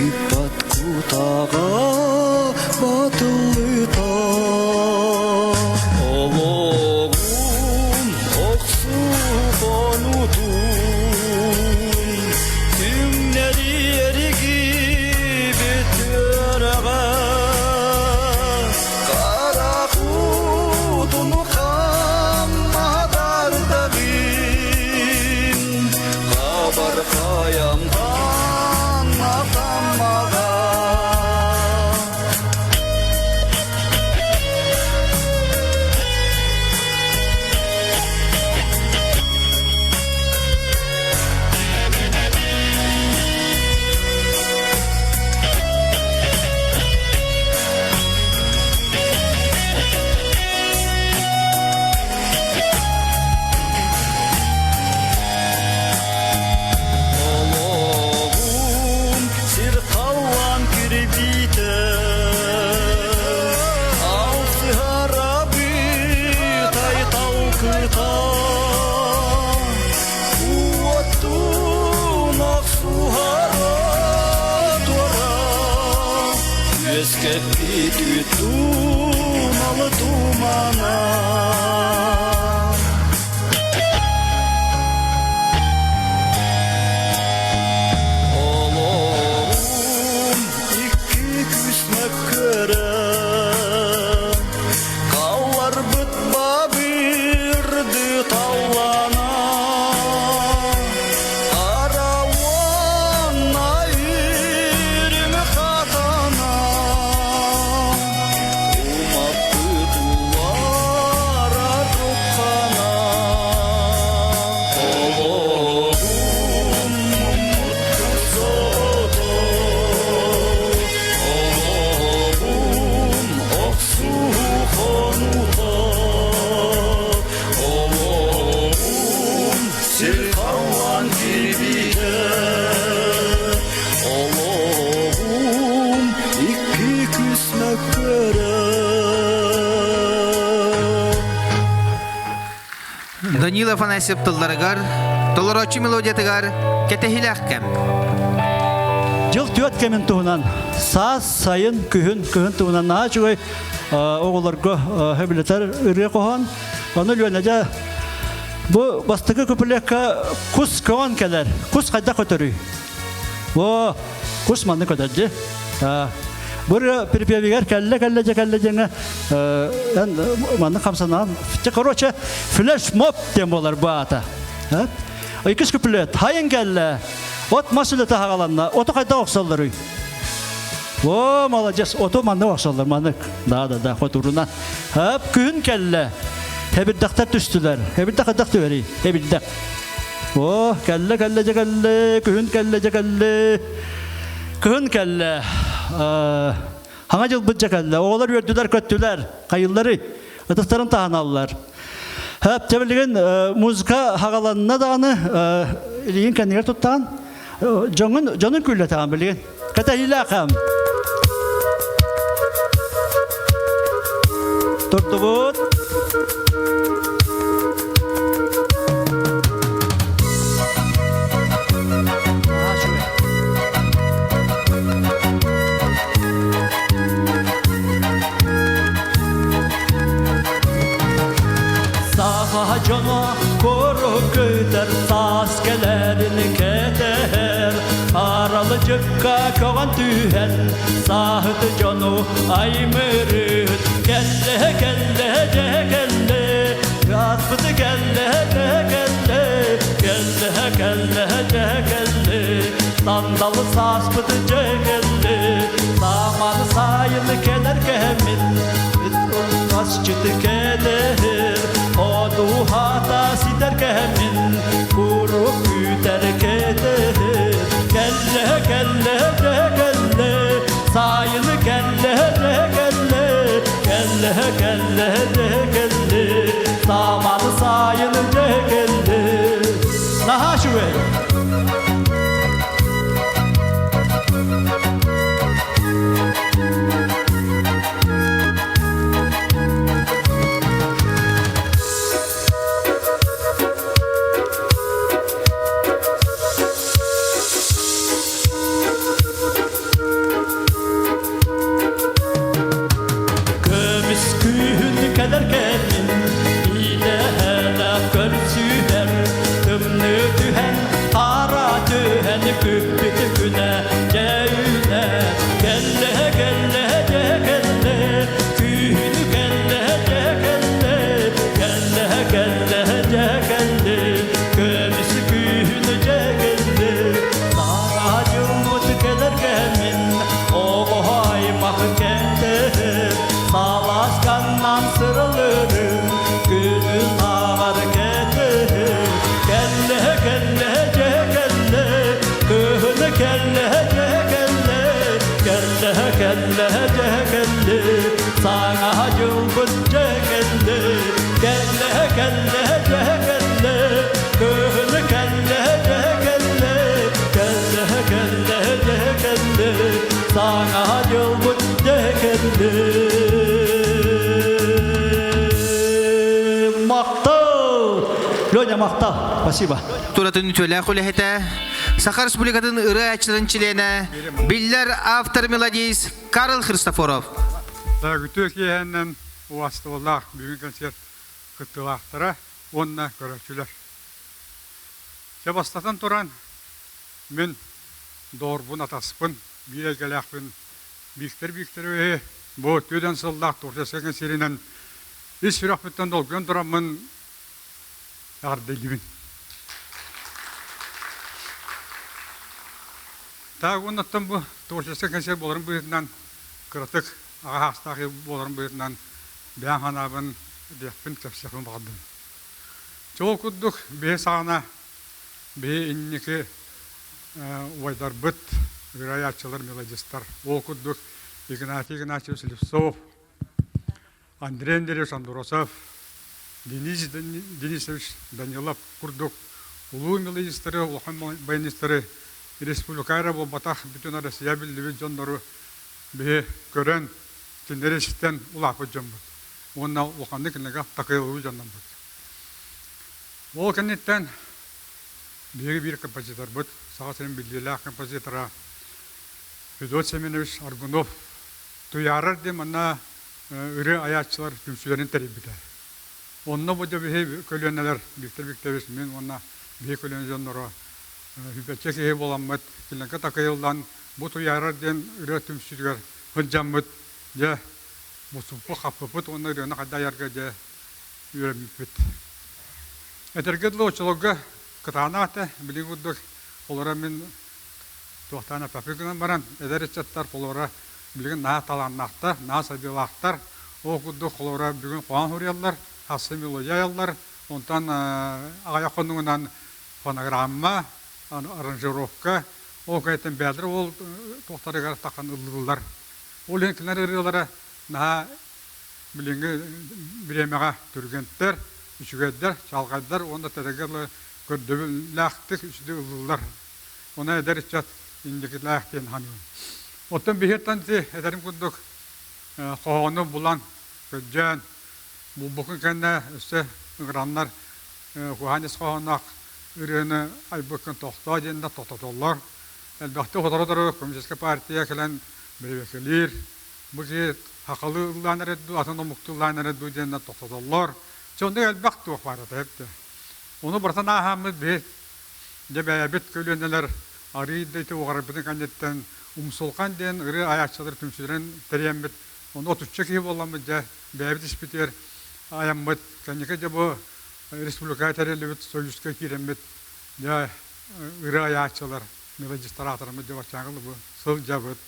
Ыппат кутаҕа батыллыта Олоҕум охсуһонутун Түҥнэри эргийбит үөрэҕэ Хара кутун хамматардагын Хабар хаямтан атаммаға. Олоҕум сир халлаан кирбиитэ, Алсыһарабыт айталкыта, Уоттун охсуһара туора, Үөскэппит үтун алы тумана. Олоҕум икки күс мөккөрө, Қалларбыт бабырды таллана, Арауанна үрүҥ хатана, Умаппыт улара туххана. Олоҕум сото, Олоҕум охсуһонута, Олоҕум сир халлаан кирбиитэ, Олоҕум икки күс мөккөрө. Данила Афанасьев тылларыгар, толорооччу мелодиятыгар кэтэһиилээх кэм. Дьыл түөрт кэмин туһунан саас, сайын, күһүн, кыһын туһунан наһаа үчүгэй оҕолорго сөбүлэтэр ырыа хоһоон. Ону Лүөнэдэ бу бастакы куплетка кус көҕөн кэлэр. Кус хайдах көтөрүй? О, кус манны көтөр дии. Бу ырыа припевигэр кэллэ кэллэ дьэ кэллэ диэҥҥэ эн манны хамсанаан. Короче, флеш-моб диэн буолар бу аата. Иккис куплет. Хайын кэллэ. От мас үлэтэ хагаланна. Оту хайдах охсоллоруй? О, молодец. Оту маннык охсоллор, маннык. Да, да, да, хотуруна. Хап, күн кэллэ. Хэбирдэхтэр түстүлэр. Хэбирдэх хайдах түһэрий? Хэбирдэх. О, кэллэ, кэллэ, дьэ кэллэ, күһүн кэллэ, дьэ кэллэ. Кыһын кэллэ. Хаҥа дьылбыт дьэ кэллэ. Оҕолор үөрдүлэр, көттүлэр. Хайыллары ытыстарын таһыналлар. Хөп, дьэ билигин музыка хагаланна даҕаны илиин кэннигэр туттаан дьоҥун дьонун күллэтэҕин билигин. Кэтэһиилээх Турдубут. Саха дьоно курукутар саас кэлэрин кэтэһэр, Аралдьыкка көҕөн түһэн, сааһыт дьону аймырыт. Кэллэ, кэллэ, дьэ кэллэ, Ааспыт кэллэ, дьэ кэллэ, кэллэ, кэллэ, дьэ кэллэ, Сандал. Сааспыт дьэ кэллэ, Саман сайын кэлэр кэмин, Асчыт кэлэр, Одуһата ситэр кэмин, Курук күүтэр кэтэр. Кэллэ, кэллэ, дьэ кэллэ, Сайын кэллэ, дьэ кэллэ, Кэллэ, кэллэ, дьэ кэллэ, Саман сайын дьэ кэллэ. Наһаа үчүгэй. Көмүс күүһүн кэлэр кэмин идэһэлээх көрсүһэр тымныы түһэн хара түһэн күппүт күнэ дьэ үүнэ кэллэ кэллэ дьэ кэллэ күүһүн кэллэ дьэ кэллэ кэллэ кэллэ дьэ кэллэ көмүс күүһүн дьэ кэллэ саҥа дьылбыт кэлэр кэмин оҕо аймах кэллэ Саласканнан сырылырым, күнүн ааҕар кэтэ. Кэллэ, кэллэ, дьэ кэллэ, кыһын кэллэ, дьэ кэллэ, кэллэ, кэллэ, дьэ кэллэ, саҥа дьылбыт дьэ кэллэ, кэллэ, кэллэ, дьэ кэллэ, кыһын кэллэ, дьэ кэллэ, кэллэ, кэллэ, дьэ кэллэ, саҥа дьылбыт дьэ кэллэ. Махтал! Леня, махтал! Спасибо. Туратын үтүөлээх үлэһитэ, Саха Республикатын ырыа-аччыларын чилиэнэ, биллэр автор-мелодист Карл Христофоров. Үтүө киэһэнэн убастыбаллаах бүгүн концерт кыттыылаахтара уонна көрөөччүлэр. Дьэ бастатан туран, мин доҕорбун атаспын, биир эйгэлээхпин Бииктэр Бииктэровиһы бу түөдэн сыллаах творческай кэнсиэринэн ис сүрэхпиттэн долгуйан тураммын эҕэрдэлиибин. Таах уоннаттан бу творческай кэнсиэр буоларын быһыытынан кыратык аҕа саастаах буоларын быһыытынан бэйэм санаабын диэхпин кэпсиэхпин баҕардым. Чол курдук биһи саҕана биһи инники убайдарбыт, ырыайааччылар, мелодистар. Ол курдук Игнатий Игнатьевич Слепцов, Андрей Андреевич Андросов, Денис Денисович Данилов курдук улуу мелодистары, улахан баянистары республика эрэ буолбатах, бүтүн Россия биллибит дьоннору биһи көрөн, кинилэри истэн улааппыт дьоммут. Уонна улаханнык кинилэргэ такайыллыбыт дьоннорбут. Ол кэнниттэн Биһиги биир композиторбыт, Саха сирин биллиилээх композитора Федот Семенович Аргунов Туйаарар диэн манна ырыа айааччылар түмсүүлэрин тэрийбитэ. Онно бу биһи көлүөнэлэр Виктор Викторович мин уонна биһи көлүөнэ дьонноро сүүрбэччэ киһи буоламмыт кинилэргэ такайыллан бу Туйаарар диэн ырыа түмсүүтүгэр сылдьаммыт дьэ мусуппу хаппыппыт уонна ырыаны хайда айарга дьэ үөрэммиппит. Этэргэ дылы оччолорго кытаанах этэ, билигин курдук олоро мин туохтаан эппэппин гынан баран, эдэр ыччаттар холобура билигин наһаа талааннаахтар, наһаа сайдыылаахтар. Ол курдук холобура бүгүн хоһоон суруйаллар, хассы мелодия айаллар, онтон аҕыйах хонугунан фонограмма, аранжировка, ол кэнниттэн бэйэлэрэ ол туохтарыгар таххан ыллыыллар. Ол иһин кинилэр ырыалара наһаа билиҥҥи бириэмэҕэ түргэнтэр, үчүгэйдэр, чалҕайдар уонна тэрэгэ ыла көрдөбүллээхтик үчүгэй ыллыыллар. Онон эдэр ыччат инникилээх диэн саныыбын. Оттон биһиэттэн ити этэрим курдук хоһоону булан, көрдөөн, булбуккун кэннэ өссө ыҥыраннар куһаҕан ис хоһоонноох ырыаны айбыккын тохтоо диэн да тохтотоллор. Элбэхтик сотору-сотору коммунистическай партия кэлэн бэрэбиэркэлиир, Бу киһи сахалыы ыллаан эрэр дуу, атын омуктуу ыллаан эрэр дуу диэннэр тохтотоллор. Чэ, оннук элбэх туох баар этэ эбит. Ону барытын ааһааммыт биһи дьэ бэйэбит көлүөнэлэр арыый да ити уҕарыйбытын кэнниттэн Умсулҕан диэн ырыа айааччылар түмсүүлэрин тэрийэммит, ону отучча киһи буоламмыт дьэ бэйэбит испитигэр айаммыт. Кэнники дьэ бу республикаҕа тэриллибит Союзка киирэммит дьэ ырыа айааччылар. мелодистар аатыраммыт дьабаччааҥҥа бу сылдьабыт.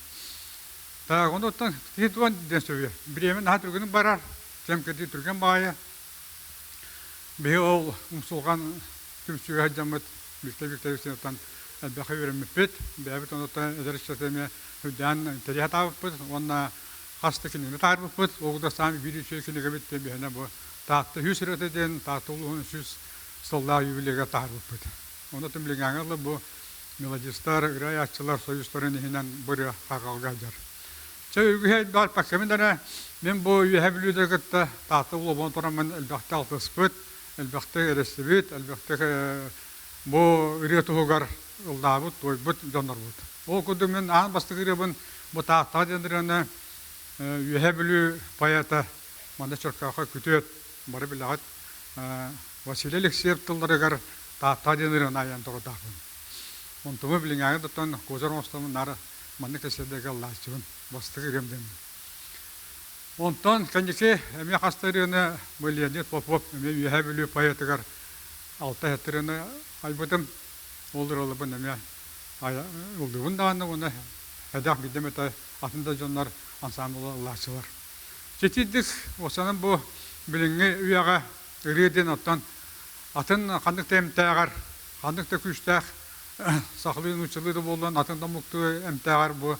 Так, онуттан киһи туон диэн сөбүө. Бириэмэ наһаа түргэнник барар, кэм кэтии түргэн баҕайы. Биһи ол умсулҕан түмсүүгэ сылдьаммыт Виктор Викторович элбэххэ үөрэммиппит. Бэйэбит онуттан эдэр ыччаты эмиэ үрдээн интэриэһэ таабыппыт уонна хас да кинигэни таһаарбыппыт. Ол да саамай биир үчүгэй кинигэбит диэн биһиэнэ бу Таатта үс ырыата диэн Таатта улууһун сүүс сыллаах юбилейга таһаарбыппыт. Онно Түмлүҥээҥи ыла бу мелодистар, ырыа айааччылар союзтарын иһинэн бу ырыа хаҕалга сылдьар. Чэ, үгүһэ элбэх эрэ мин бу Үөһээ Бүлүүдэ кытта Таатта улууһун тураммын элбэхтэ алтыспыт, элбэхтик эрэстибит, элбэхтик бу ырыа туһугар ыллаабыт, туойбут дьоннорбут. Ол курдук мин аан бастакы ырыабын бу Тааттаҕа диэн ырыаны Үөһээ Бүлүү поэта манна Чөркөөххө күтүөт бары билэҕит Василий Алексеев тылларыгар Таатта диэн ырыаны айан турардаахпын. Онтуму билиҥээҥи да козыр оҥостоммун наар маннык кэсиэрдэргэ ыллааччыбын. Бастакы ырыам диэн. Онтон кэнники эмиэ хас да ырыаны бу Леонид Попов эмиэ Үөһээ Бүлүү поэтыгар алта сэттэ ырыаны айбытым. Ол ырыаларбын эмиэ ыллыыбын даҕаны уонна эдэх биирдэ эмэтэ атын да дьоннор ансаамбыла ыллааччылар. Читирдик осанан бу билиҥҥи үйэҕэ ырыа диэн оттон атын ханнык да эмтээҕэр, ханнык да күүстээх сахалыы нууччалыы да буоллун атын да омуктуу эмтээҕэр бу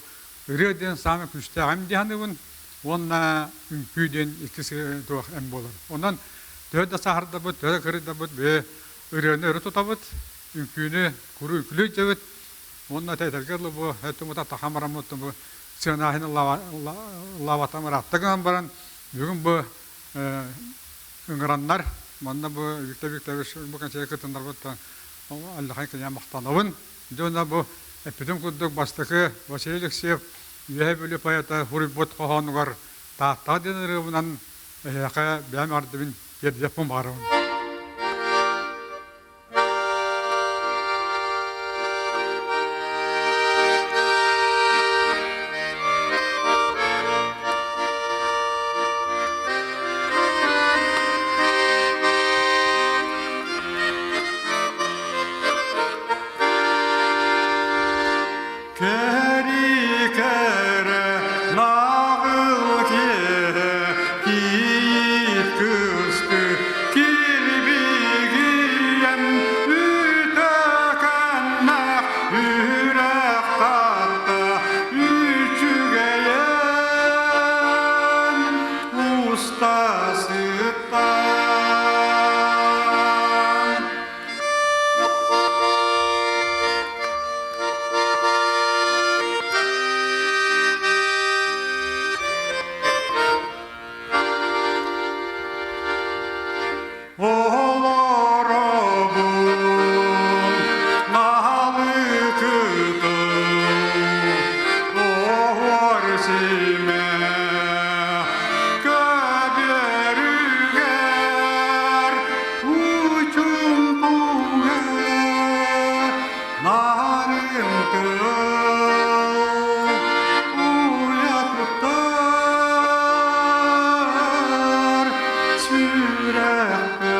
ырыа диэн саамай күүстээх эм дии саныыбын уонна үҥкүү диэн иккис туох эм буолар. Онон төһө да сааһырдабыт, төһө да кырыйдабыт, бэйэ ырыаны өрө тутабыт, үҥкүүнү куруу үҥкүлүү илдьэбит уонна этэргэ дылы бу этумута тахам бараммыт бу сыанааһын лаватам ыраатта гынан баран бүгүн бу ыҥыраннар манна бу Виктор Викторович бу концерт кытыннарбыт Аллахай кинигэ махтанабын. Дьэ уонна бу эппитим курдук бастакы Василий Алексеев Үөһээ Бүлүү поэта суруйбут хоһоонугар Тааттаҕа диэн ырыабынан эһиэхэ бэйэм ардыбын тиэрдиэхпин баҕарабын. Кэрикэрэ наҕыл киэһэ кийиит кысты килбигийэн үтөкөннөх үрэх таатта үчүгэйэн уста сыттан. Олоробун наһалыкытын оһуор симэ көбүөрүгэр учумпуга нарым тыл уйа туттар сүрэхпэр.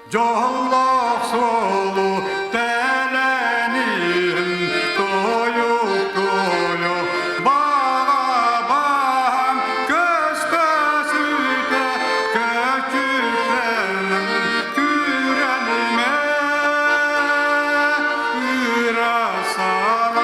Дьоллоох суолу тэлэниһин тойук-тойу баҕа-баһан көспөсүтэ көчүтэнэн күрэнимэ ыра санаа.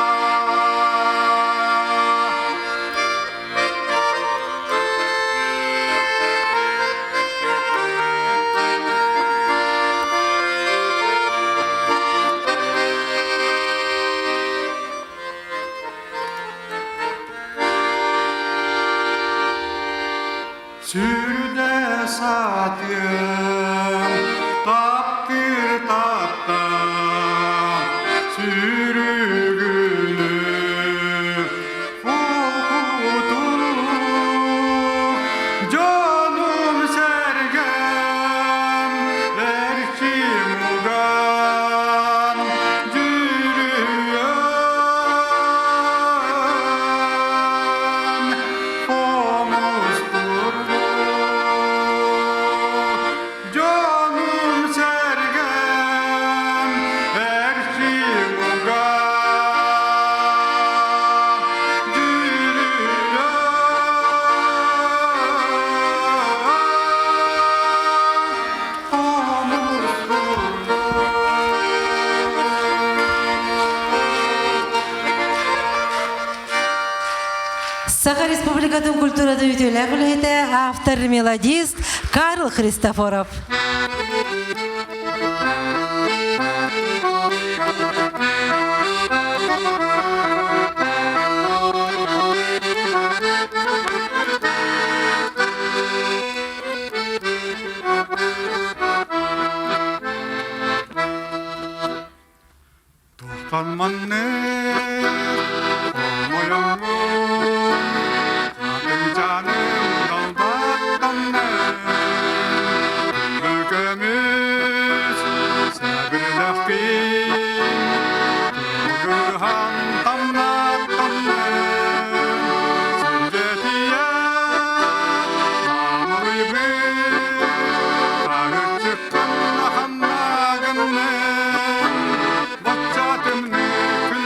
Сүрдэ сатыам, таптыыр таптам, сүрүгүнү холкутук, дьонум-сэргэм, эрчим уган, дьүрүһүйэн. Республикатын культуратын үтүөлээх үлэһитэ, автор-мелодист Карл Христофоров. Туохтан маннык хомойоҥҥун, Хатыҥчааным далбаттаннын, Күндү көмүс сэбирдэхпин, Кыһан тамнаттаннын, Сирдэтийэ намылыйбыт, Хаһыччыккын ханна гыннын, Бачча тымныы күн.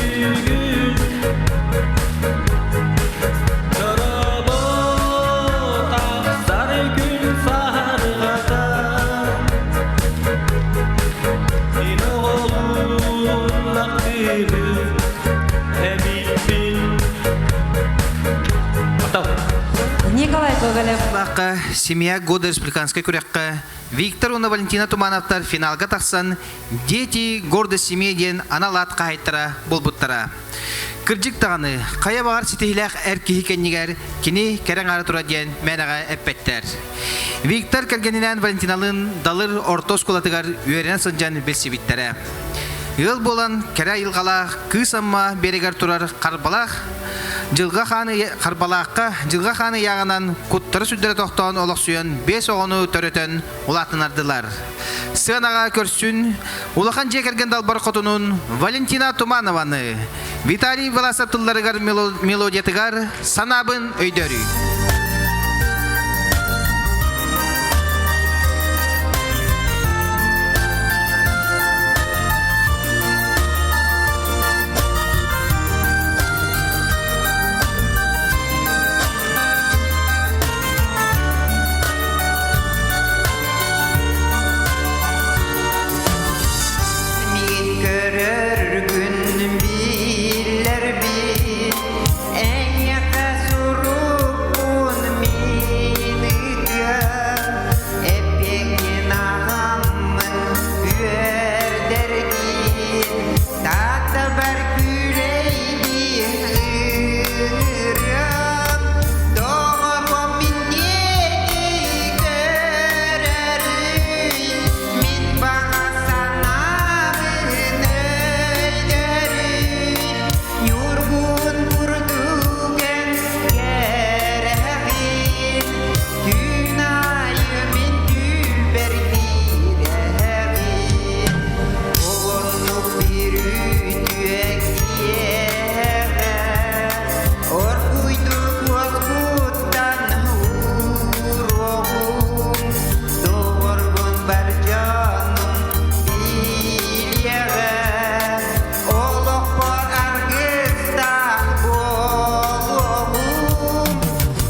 бүгүн Дорообо тахсар күн саһарҕата Мин оҕолуун актыыбын эбиппин Махтал. Николай Гоголев. Семья года республиканскай күрэххэ Виктор уонна Валентина Тумановтар финалга тахсан «Дети гордость семьи» диэн анал аат хаһайттара буолбуттара. Кырдьык даҕаны, хайа баҕар ситиһилээх эр киһи кэннигэр кини кэрэ аҥаара тура диэн мээнэҕэ эппэттэр. Виктор кэргэнинээн Валентиналыын Далыр орто оскуолатыгар үөрэнэ сылдьан билсибиттэрэ. Ыал буолан кэрэ айылҕалаах Кыыс Амма биэрэгэр турар Харбалаах Дьылҕа хаан Харбалаахха Дьылҕа хаан ыйааҕынан куттара-сүрдэрэ тохтоон олохсуйан биэс оҕону төрөтөн улаатыннардылар. Сыанаҕа көрсүн улахан дьиэ кэргэн далбар хотунун Валентина Туманованы Виталий Власов тылларыгар мелодиятыгар санаабын өйдөрүй. Мин көрөр күн биллэр бит Эйиэхэ сурукпун мин ыытыам Эппиэккин аҕаммын үөрдэргин Тааттабар күүлэйдиин ыҥырыам Доҕорум мин диэки көрөрүй Мин баҕа санаабын өйдөрүй Ньургун курдук эн кэрэҕин Түүн аайы мин түүлбэр киирэҕин Олоннук биир үтүө киэһэ Оргуйдук уоскуттан ууруоҕум Доҕорбун бар дьонум билиэҕэ Олохпор аргыстаах буолуоҕум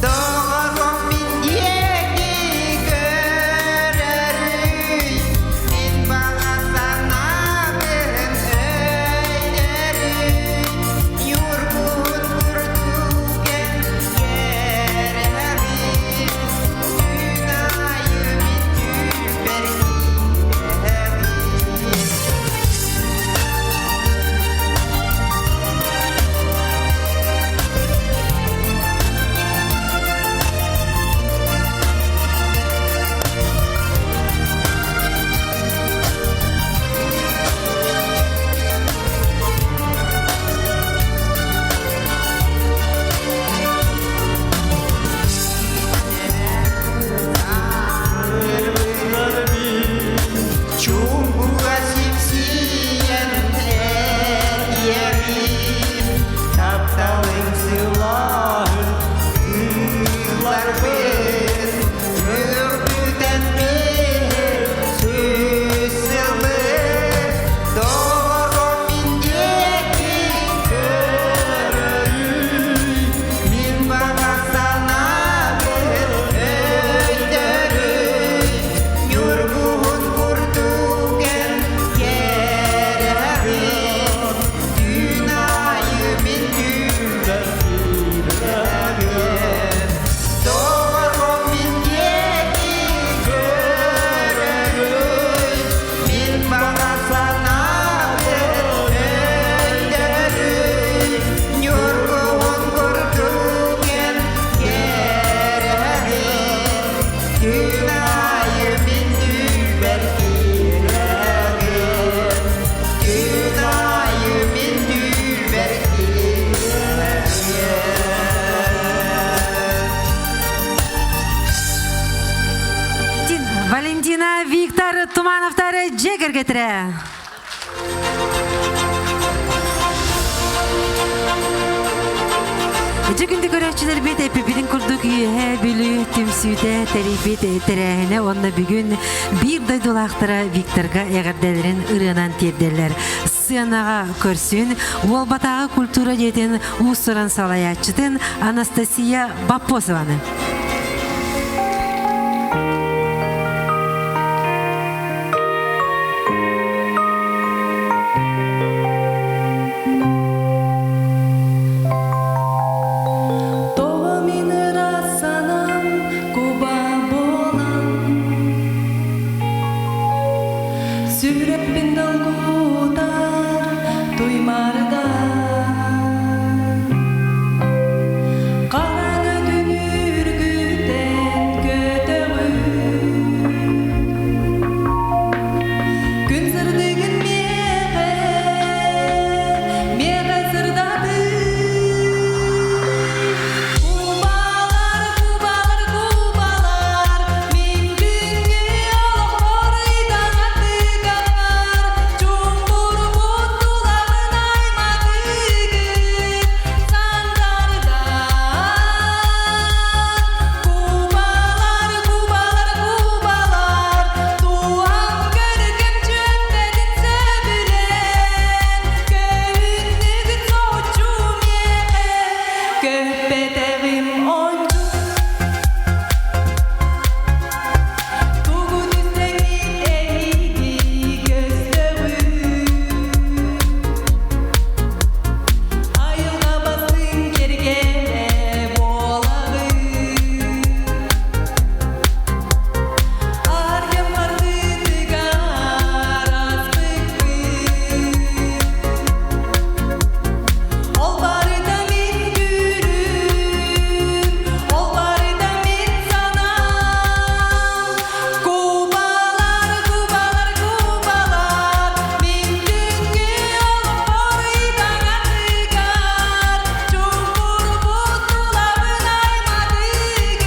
Доҕорум мин диэки көрөрүй Мин баҕа санаабын өйдөрүй Ньургун курдук эн кэрэҕин Түүн аайы мин түүлбэр киирэҕин Чуҥкуга сипсийэн этиэҕим, тапталыҥ сылааһын ыларбын, өлөрбүтэн биир сүүс сылбыт, доҕорум мин диэки көрөрүй, мин баҕа санаабын өйдөрүй, Ньургуһун курдук эн кэрэҕин, Түүн аайы мин түүлбэр киирэҕин. Доҕорум мин диэки көрөрүй, Мин баҕа санаабын өйдөрүй, Ньургуһун курдук эн кэрэҕин, Күн аайы мин түүлбэр киирэҕин, Күн аайы мин түүлбэр киирэҕин. Валентина Виктор Тумановтар дьиэ кэргэтирэ. Ити күндү көрөөччүлэрбит эпипитин курдук үөһэ Бүлүү түмсүүтэ тэрийбит тэрээһинэ уонна бүгүн биир дойдулаахтара Викторга эҕэрдэлэрин ырыанан тиэрдэллэр. сыанаҕа көрсүн Уолбатааҕы культура дьиэтин уус-уран салайааччытын Анастасия Боппосованы. Тоҕо мин ыраас санаам куба буолан Сүрэхпин долгутар туймаардар Хараҥа түнүргүтэн көтөҕүн Күн сырдыгын миэхэ, миэхэ сырдатыы Кубалар, кубалар, кубалар, мин күнгү олохпор ыйдаҥатыгар Чуҥкурбут тулабын айматыгыт сандардан Кубалар, кубалар, кубалар, туһам көргөм чүөмпэтин сөбүлээн Көһүннүгүт соһуччу миэхэ, көппөтөҕүм ончу Тугу түстэҥҥит эһиги көстөҕүт Айылҕа бастыҥ кэргэнэ буолаҕыт Аргам хардыытыгар аспыккыт Ол барыта мин түүлүм, ол барыта мин санаам. Кубалар, кубалар, кубалар, мин күнгү олохпор ыйдаҥатыгар Чуҥкурбут тулабын айматыгыт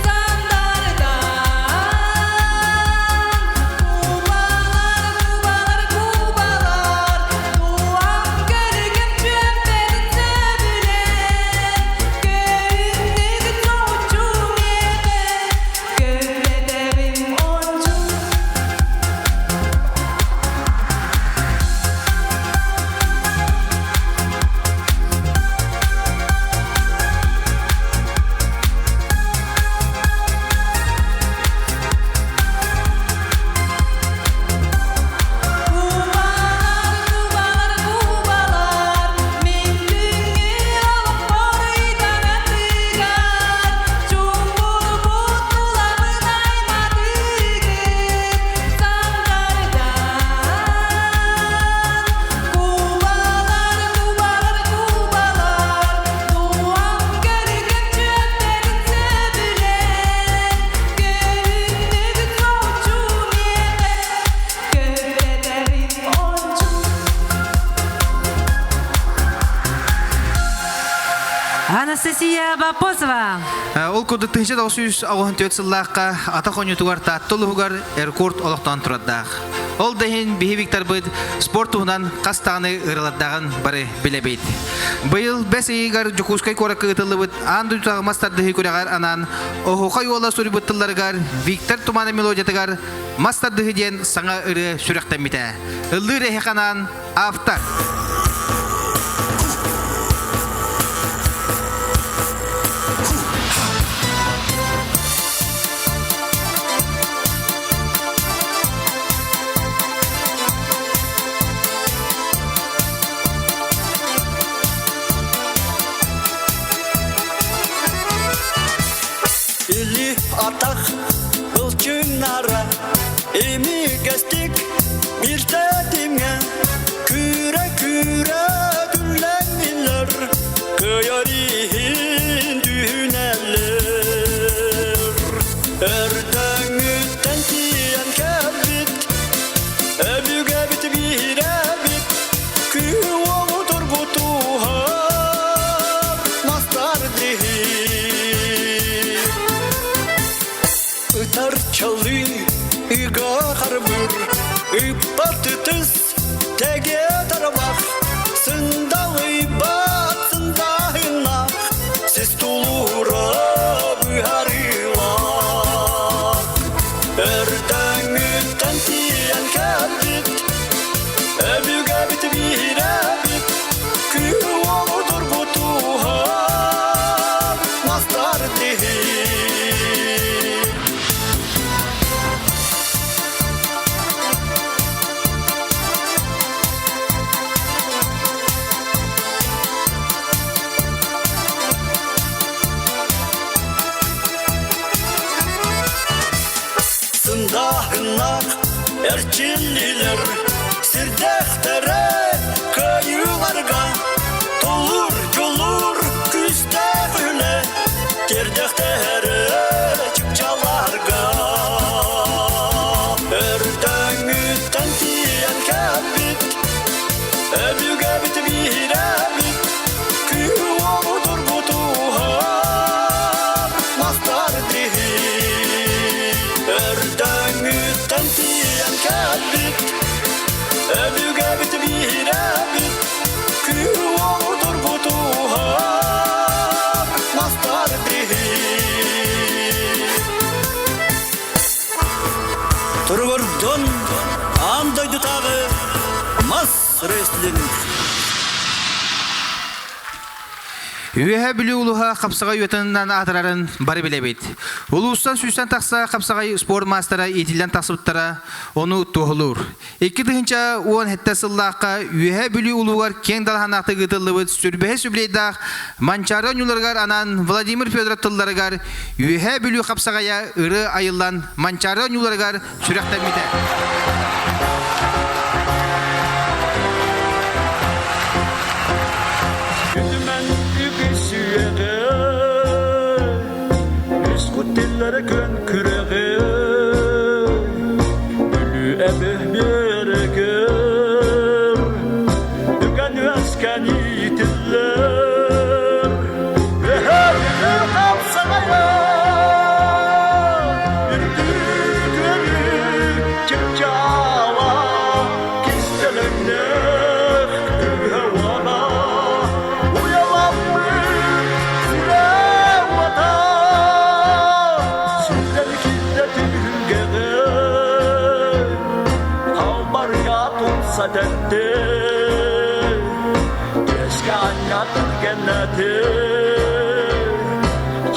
сандардан. Кубалар, кубалар, кубалар, туһам көргөм чүөмпэтин сөбүлээн Көһүннүгүт соһуччу миэхэ, көппөтөҕүм ончу. Кубалар, кубалар, кубалар, мин күнгү олохпор ыйдаҥатыгар Чуҥкурбут тулабын айматыгыт сандардан. Кубалар, кубалар, кубалар, туһам көргөм чүөмпэтин сөбүлээн Көһүннүгүт соһуччу миэхэ, көппөтөҕүм ончу. Анастасия Боппосова. Ол курдук 1964 сыллаахха атах оонньуутугар Таатта улууһугар рекорд олохтоон турардаах. Ол да иһин биһи Викторбыт спорт туһунан хас даҕаны ыралардааҕын бары билэбит. Быйыл бэс ыйыгар Дьокуускай куоракка ыытыллыбыт аан дойдутааҕы мас тардыһыы күрэҕэр анаан Оһуохай уола суруйбут тылларыгар Виктор Тумана мелодиятыгар Мас тардыһыы диэн саҥа ырыа сүрэхтэммитэ. Ыллыыр эһиэхэ анаан автор. Или атах былчыҥнара имигэстик милтэтимҥэ Күүрэ-күүрэ түллэҥниллэр кыайар иһин түһүнэллэр Өрдөҥүттэн тиийэн кэлбит өбүгэбит биһирэбит күүһү-уоҕу тургутуһар мастар диһи Ытар чалы ыга харбыр ыппат ытыс тэгэ тарбах. Эрчиллилэр сирдэхтэрэ кыайыыларга Тулур, дьулуур, күүстээх үлэ Тиэрдэхтэрэ чыпчаларга Өртөҥүттэн тиийэн кэлбит Өбүгэбит биһирэбит Күүһү тургутуһар Мастар диһи Өртөҥүттэн тиийэн кэлбит Өбүгэбит биһирэбит Күүһү тургутуһар Мастар диһи Туругурдун аан дойдутааҕы мас рестлинг. Үөһэ Бүлүү улууһа хапсаҕай уйатынан аатырарын бары билэбит. Улуустан сүүстэн тахса хапсаҕай спорт маастара иитиллэн тахсыбыттара ону туоһулуур. 2017 сыллаахха Үөһэ Бүлүү улуугар киэҥ далаһанаахтык ыытыллыбыт сүрбэһи сүблейдаах Манчаары оонньууларыгар анаан Владимир Федоров тылларыгар Үөһэ Бүлүү хапсаҕайа ырыа айыллан Манчаары оонньууларыгар сүрэхтэммитэ. Үтүмэн үгүс үйэҕэ Үс кут тиллэрэ күөн күрэҕи Бүлүү эбэ биэрэгэр Үгэн үөскэн иитиллэр Үөһээ Бүлүү хапсаҕайа Үрдүк өрүү чыпчаала Кистэлэҥнээх күүһэ уола Уйаламмыт сүрэх уота Сүрдэн киирдэ түһүлгэҕэ Халбарыйа тумса тэттэ Түөскэ анньа түргэннэтэ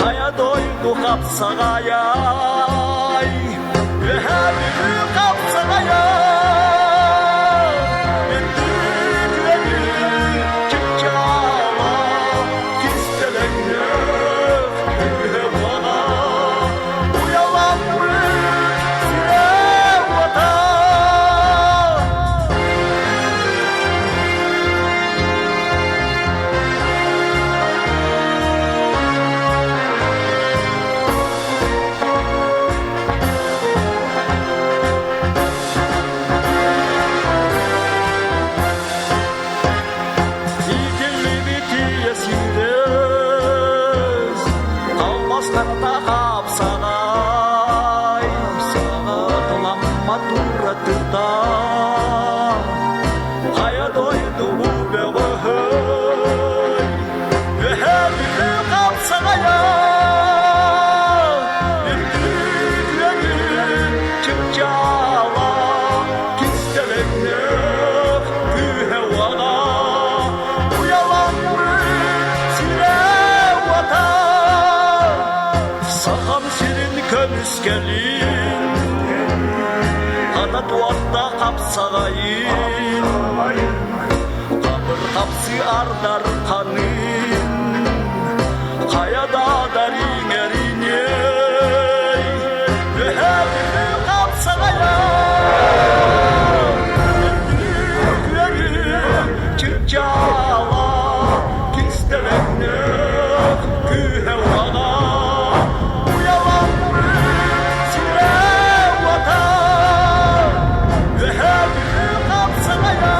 Хайа дойду хапсаҕайай Үөһээ Бүлүү хапсаҕайай Үрдүк үөрүү чыпчаала Кистэлэҥнээх күүһэ уоҕа Уйаламмыт сүрэх уота. Иитиллибит ийэ сиидэс, Алмастарда хапсаҕай, Саҕатыламмат уратыта, Хайа дойду бөҕөһөй, Үөһээ Бүлүү хапсаҕайа, Үрдүк үөрүү чыпчаала, Кистэлэҥнээх күүһэ уоҕа, Уйаламмыт сирэ-уота, Сахам сирин көмүскэлин, Хата туорта хапсаҕайын, Хабыр хапсы ардар ханын, Хайа да иҥэриней, Үөһээ Бүлүү хапсаҕайа, Үрдүк үөрүү чыпчаала, Кистэлэҥнээх күүһэ уоҕа, Уйаламмыт сирэ-уота, Үөһээ Бүлүү хапсаҕайа,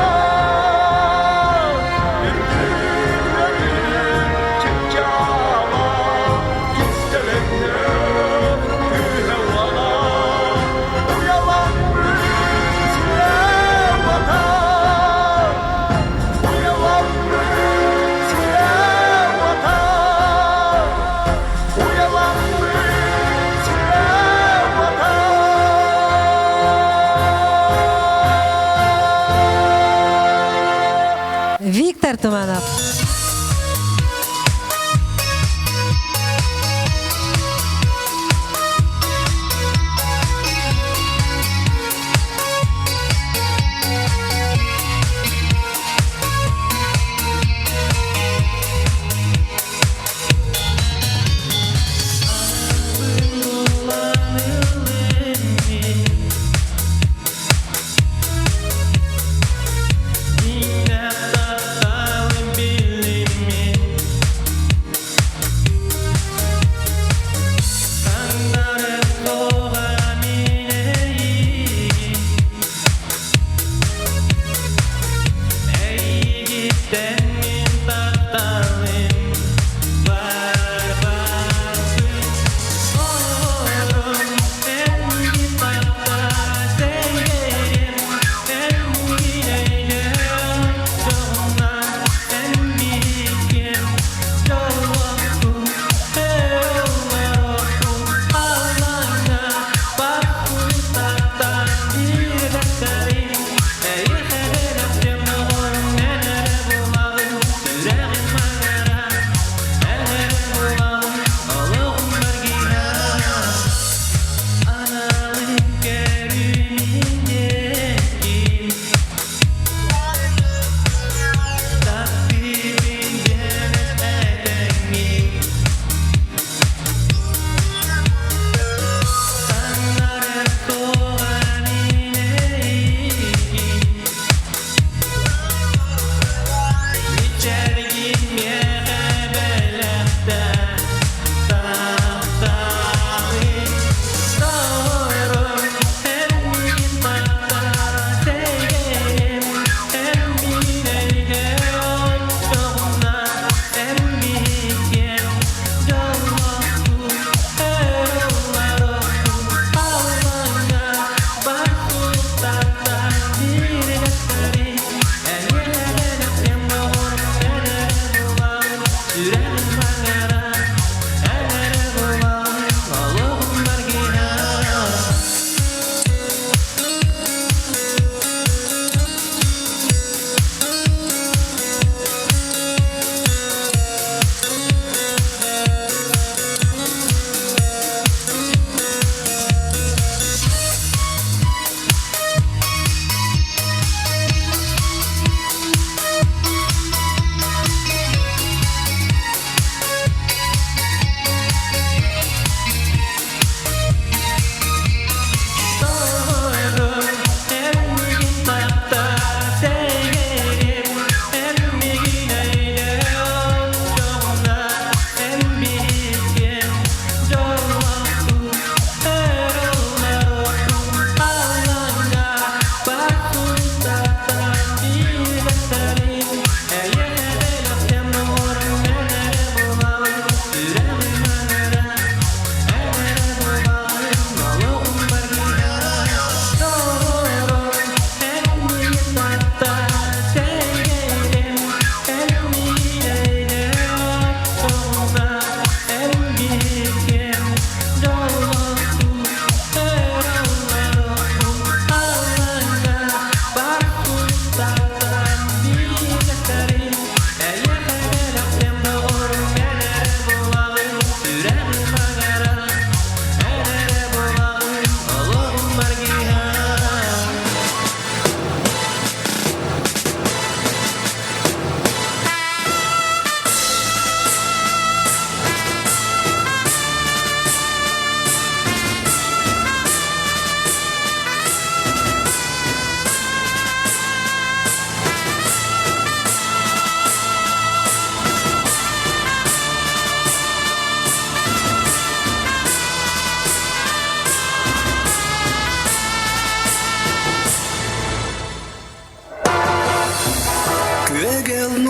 Үрдүк үөрүү чыпчаала, Кистэлэҥнээх күүһэ уоҕа, Уйаламмыт сирэ-уота, Уйаламмыт сирэ-уота, Уйаламмыт сирэ-уота. Виктор Туманов.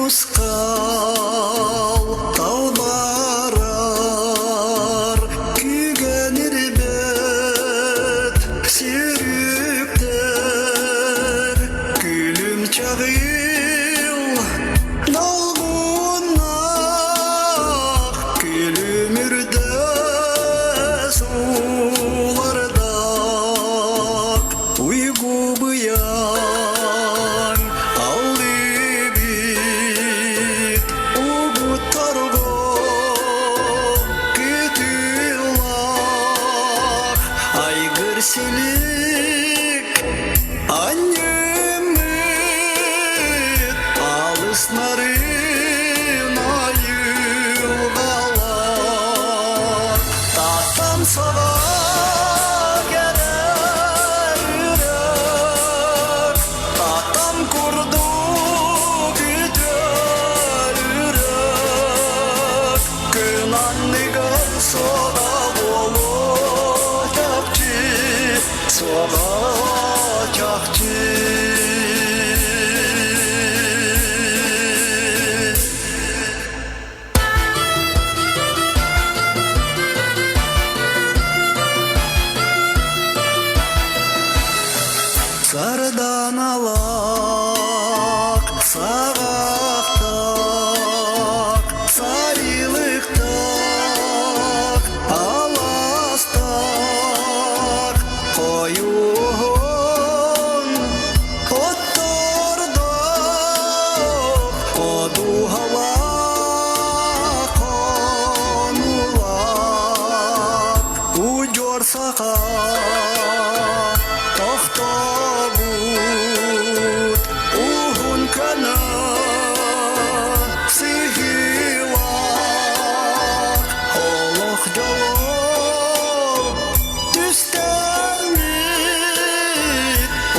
Нусхал талбарар күүгэн ирбэт сирүктэр күлүм чаҕыл долгуннах күлүмүрдэс уулардах Уйгу быйаҥ аллыбыт угутторго күтүллах айгыр силик анньыммыт алыс нарын айылҕалар Татам саҕа кэрэ үрэх, татам курдук үтүөр үрэх, күн анныгар суоҕа буолуо чахчы, суоҕа чахчы. Сарданалаах саҕахтаах сайылыктаах аластаах хойуун Оттордох одуһалаах хонуулаах удьуор саха тохтобут уһун көнө сыһыылаах олох дьоло Түстэммит,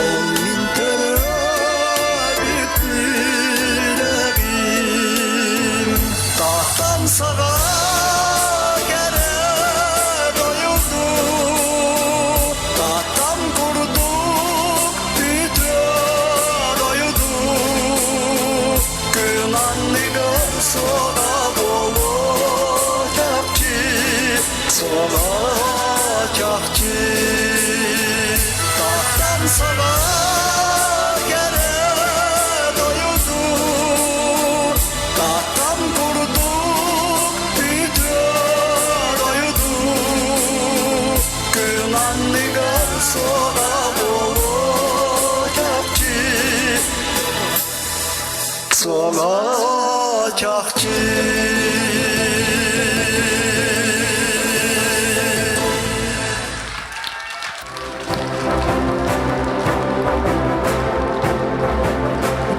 ол мин төрөөбүт үрэҕим. Таһтан саҕа кэрэ дойду, таһтан курдук үтүө дойду. Күн анныгар суоҕа буолуо чахчы, суоҕа чахчы. Таһтан саҕа кэрэ дойду, таһтан курдук үтүө дойду. Күн анныгар суоҕа буолуо чахчы, Суола чахчы.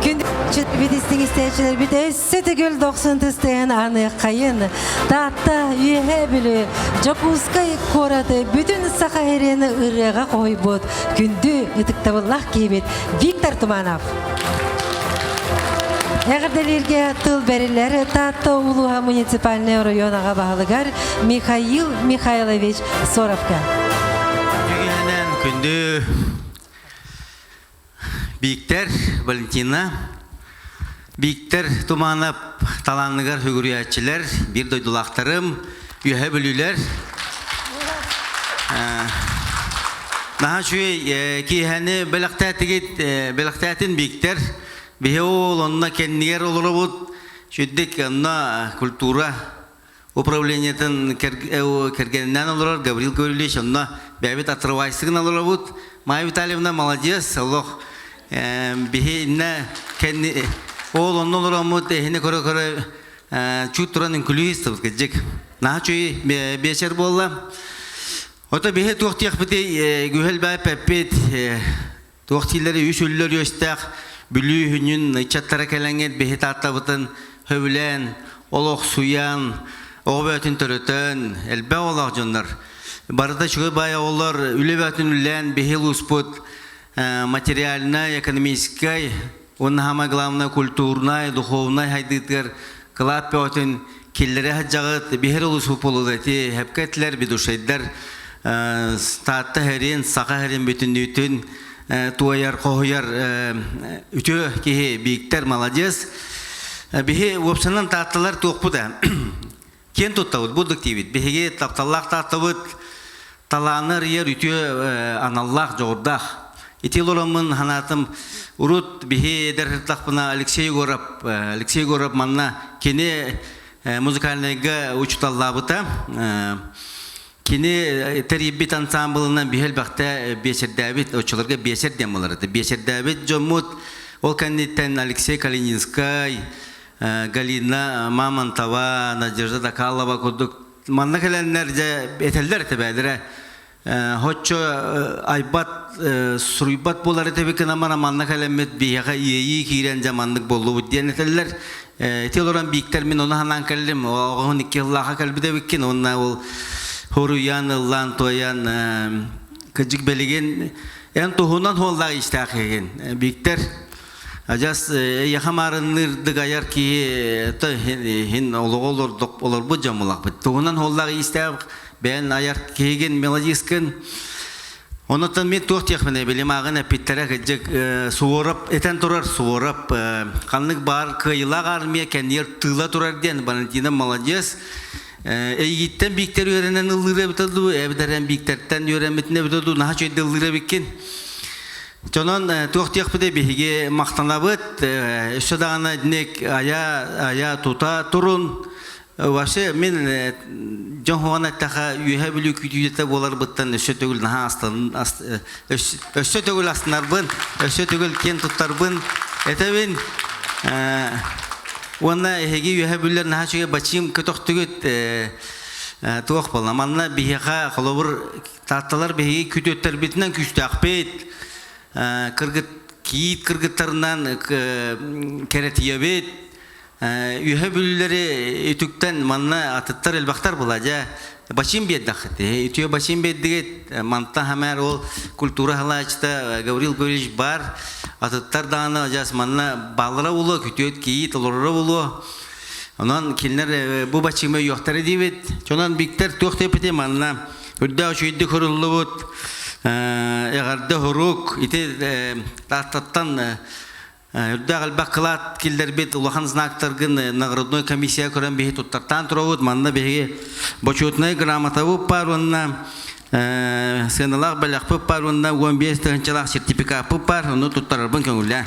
Күн бит истээчилер бит өссө төгүл дохсун тыстыһын аныаххайын. Таатта үөһэ Бүлүү Дьокуускай куораты бүтүн Саха сирин ырыаҕа хоһуйбут күндү ытыктабыллаах киһибит Виктор Туманов. Эҕэрдэлииргэ тыл бэриллэр Таатта улууһа муниципальнай оройуон аҕа баһылыгар Михаил Михайлович Соровка. Үгүһүнэн күндү Бииктэр Валентина, Бииктэр Туманов талааныгар сүгүрүйээччилэр, биир дойдулаахтарым, үөһэ бүлүүлэр. Наһаа үчүгэй киэһэни бэлэхтээтигит, бэлэхтээтин Бииктэр. Биһи ол онно кэннигэр олоробут. Сүрдик онно культура управлениетын кэргэнинээн олорор Гаврил Гаврильевич онно бэйэбит отрывайсыгын олоробут. Майя Витальевна молодец, олох биһи иннэ кэнни ол онно олороммут эһини көрө-көрө чуут туран үҥкүлүү истибит кырдьык. Наһаа үчүгэй биэчэр буолла. Ото биһи туох диэхпитий күһэл бэппит туох дииллэри үс үллэр үөстээх Бүлүү хүнүн ыччаттара кэлэҥҥит биһи тааттабытын хөбүлээн олохсуйан оҕо бөтүн төрөтөн элбэх олох дьоннор барыта үчүгэй баай оҕолор үлэ бөтүн үллээн биһи улууспут материальнай экономическай уонна самое главное культурнай духовнай хайдыытыгар кылаат бөҕөтүн киллэрэ сылдьаҕыт биһир улуус буолула ити хэпкэ этилэр бидушайдар Таатта хэрин саха хэрин бүтүннүүтүн туойар хоһуйар үтүө киһи Бииктэр молодец. Биһи уопсанан таатталар туохпут ээ. Киэн туттабыт, бурдук диибит. Биһиги тапталлаах тааттабыт талааны арыйар үтүө аналлаах, дьоҕурдаах. Ити олороммун санаатым, урут биһи эдэр сырыттахпына Алексей Егоров, Алексей Егоров манна кини музыкальнайга учууталлаабыта. Кини тэрийбит ансаамбылынан биһи элбэхтэ биэсэрдээбит, оччолорго биэсэр диэн буолар этэ. Биэсэрдээбит дьоммут ол кэнниттэн Алексей Калининскай, Галина Мамонтова, Надежда Дакалова курдук манна кэлэннэр дьэ этэллэр этэ бээлэрэ Хоччо айбат, суруйбат буолар этибит гынан баран манна кэлэммит биһиэхэ иэйии киирэн дьэ маннык буоллубут диэн этэллэр. Ити олорон Бииктэр мин ону санаан кэллим. Оҕоһун икки сыллааха кэлбит эбиккин уонна ол хоруйан, ыллаан, туойан кыдьык билигин эн туһунан хуоллаах истээх киһигин. Бииктэр адьас эйиэхэ маарынныырдык айар киһи хин олоҕу олордук олорбут дьон булахпыт. Туһунан хуоллаах истээх бэйэн айар киһигин, мелодисткын. Онуттан мен туох диэхпинэ билим ааҕын эппиттэрэ кырдьык Суворов этэн турар Суворов ханнык баар кыайыылаах армия кэннигэр тыыла турар диэн Валентина молодец эйигиттэн бииктэр үөрэнэн ыллыыр эбитэ дуу эбэтэр эн бииктэртэн үөрэммитин эбитэ дуу наһаа үчүгэйдик ыллыыр эбиккин Дьонон туох диэхпитий биһиги махтанабыт өссө даҕаны итинник айа айа тута турун Вообще мин дьон хоҕон эттэхэ Үөһээ Бүлүү күүтүүтэ буоларбыттан өссө төгүл наһаа астан өссө төгүл астынарбын, өссө төгүл киэн туттарбын этэбин. Уонна эһиги Үөһээ Бүлүүлэр наһаа үчүгэй бачыым көтөхтүгүт туох буолла. Манна биһиэхэ холобур таатталар биһиги күтүөттэрбитинэн күүстээхпит. Кыргыт кийиит кыргыттарынан кэрэтийэбит. Үөһэ бүлүүлэри үтүктэн манна атыттар элбэхтэр була дьэ бачыым биэрдэххит үтүө бачыым биэрдигит мантан хамээр ол культура халаачыта Гаврил Гаврилович бар атыттар даҕаны адьас манна бааллара буолуо күтүөт кийиит олороро буолуо онон кинилэр бу бачыымы өйүөхтэрэ диибит чонон биктэр туох диэппитий манна үрдээх үчүгэйдик хуруллубут эҕэрдэ хурук ити Тааттаттан Үрдээх элбэх кылаат киллэрбит улахан знактаргын наградной комиссия көрөн биһи туттартаан туробут. Манна биһиги бочуотунай грамотабыт бар уонна сыаналаах бэлэхпит бар уонна 15 тыһыынчалаах сертификаппыт бар. Ону туттарарбын көҥүллээн.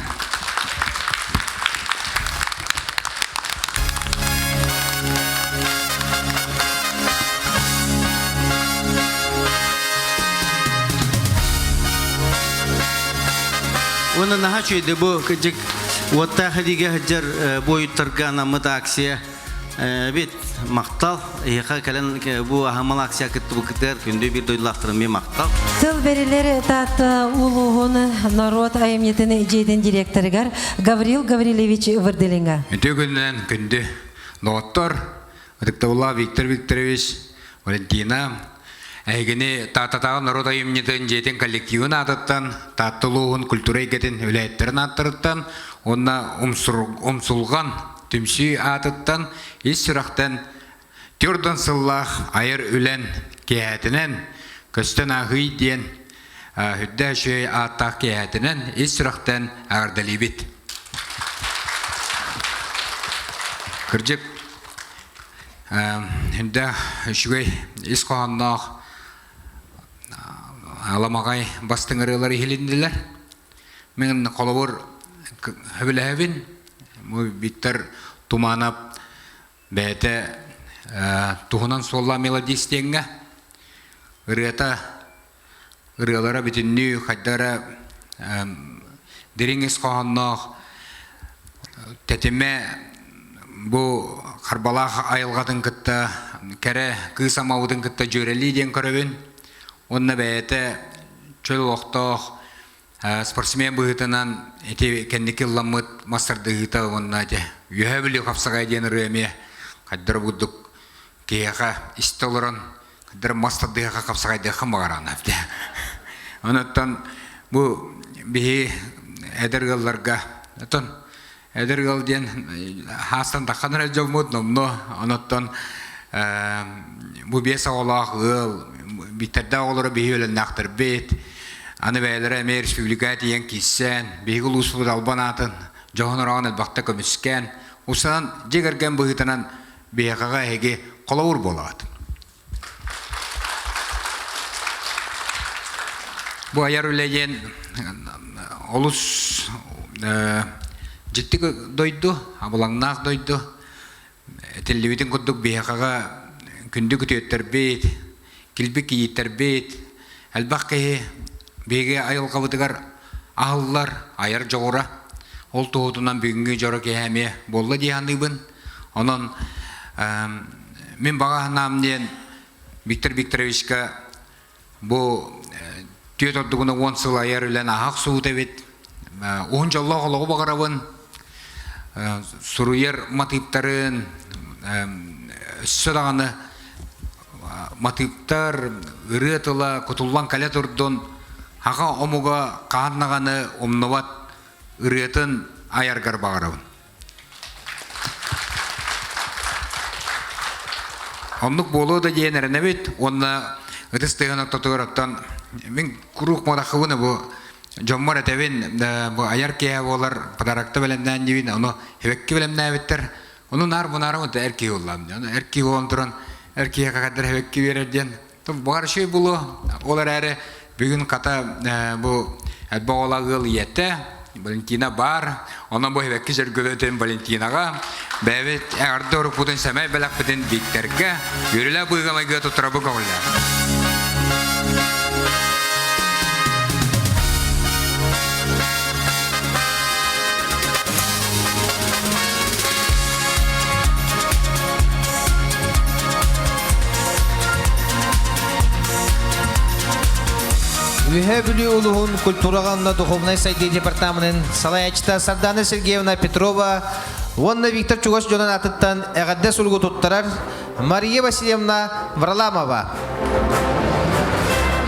Уонна наһаа үчүгэйдик бу кырдьык уоттаах илиигэ сылдьар буойуттарга анаммыт акция бит махтал. Эһиэхэ кэлэн бу аһымал акция кыттыбыккытыгар күндү биир дойдулаахтарым эмиэ махтал. Тыл бэрилэр Таатта улууһун норуот айымньытын дьиэтин директорыгар Гаврил Гаврильевич Вырдылинга. Үтүө күнүнэн күндү доҕоттор, ытыктабыллаах Виктор Викторович, Валентина, эһигини Тааттатааҕы норуот айымньытын дьиэтин коллективын аатыттан, Таатта улууһун культура эйгэтин үлэһиттэрин ааттарыттан уонна умсулҕан түмсүү аатыттан ис сүрэхтэн түөрт сыллаах айар үлэн киэһэтинэн көстөн ааһыы диэн үрдэ үчүгэй ааттаах киэһэтинэн ис сүрэхтэн эҕэрдэлиибит. Кырдьык, Үрдээх үчүгэй ис хоһоонноох аламаҕай бастыҥ ырыалар иһилиннилэр. Мин холобур сөбүлэһэбин. Виктор Туманов бэйэтэ туһунан суоллаах мелодист диэҥҥэ ырыата ырыалара бүтүннүү хайда эрэ дириҥ ис хоһоонноох тэтимэ бу Харбалаах айылҕатын кытта кэрэ кыыс амабытын кытта дьүөрэлии диэн көрөбүн уонна бэйэтэ чөл олохтоох спортсмен быһыытынан ити кэнники ылламмыт мас тардыһыыта уонна ити Үөһээ Бүлүү хапсаҕай диэн ырыа эмиэ хайдара курдук киһиэхэ истэ олорон Дыр мас тардыһыахха хапсаҕайдыахха баҕараана эбитэ. Онуттан бу биһи эдэр ыалларга оттон эдэр ыал диэн хаастан таххан эрэ дьоммут номно онуттан бу биэс оҕолоох ыал биттэрдээх оҕолоро биһи үөлэннээхтэрбит аны бэйэлэрэ эмиэ республика тиийэн киирсэн биһиги улууспут албан аатын дьоһун ороон элбэхтэ көмүскээн, усанан дьиэ кэргэн быһыытынан биһиэхэҕэ эһиги холобур буолаҕыт. Бу айар үлэ диэн олус дьикти дойду, абылаҥнаах дойду. Этиллибитин курдук биһиэхэҕэ күндү күтүөттэрбит, килбик кийииттэрбит, элбэх киһи биһиги айылҕабытыгар аһыллар, айар дьоҕура. Ол туһутунан бүгүҥҥү дьоро киһи эмиэ буолла дии саныыбын. Онон мин баҕа санаам диэн Виктор Викторовичка бу түөрт ордугуна уон сыл айар үлэн аһа охсубут эбит. Уһун дьоллоох олоҕу баҕарабын. Суруйар матыыптарын өссө даҕаны матыыптар ырыа тыла кутуллан кэлэ турдун, аҕа омуга хаһан даҕаны умнубат ырыатын айаргар баҕарабын. Оннук буолуо да диэн эрэнэбит уонна ытыс тыаһын ортотугар оттон мин куруук муодаххыбын бу дьоммор этэбин бу айар киэһэ буолар подарокта бэлэмнээн диибин ону эбэкки бэлэмнээбиттэр ону наар мунаарым это эр киһи буоллаам ону эр киһи буолан туран эр киһиэхэ каддар эбэкки биэрэр диэн баҕар үчүгэй буолуо ол эрээри бүгүн хата бу элбэх оҕолоох ыал ийэтэ Валентина баар онон бу эбэкки сөргүлөтүн Валентинаҕа бэйэбит эҕэрдэ урукпутун сэмэй бэлэхпитин Викторга үөрүүлээх быыга-майгыга туттарабы көҕүллээх. Үөһээ Бүлүү улууһун культураҕа уонна духовнай сайдыы департаменын салайааччыта Сардана Сергеевна Петрова уонна Виктор Чугас дьонун аатыттан эҕэрдэ суругу туттарар Мария Васильевна Варламова.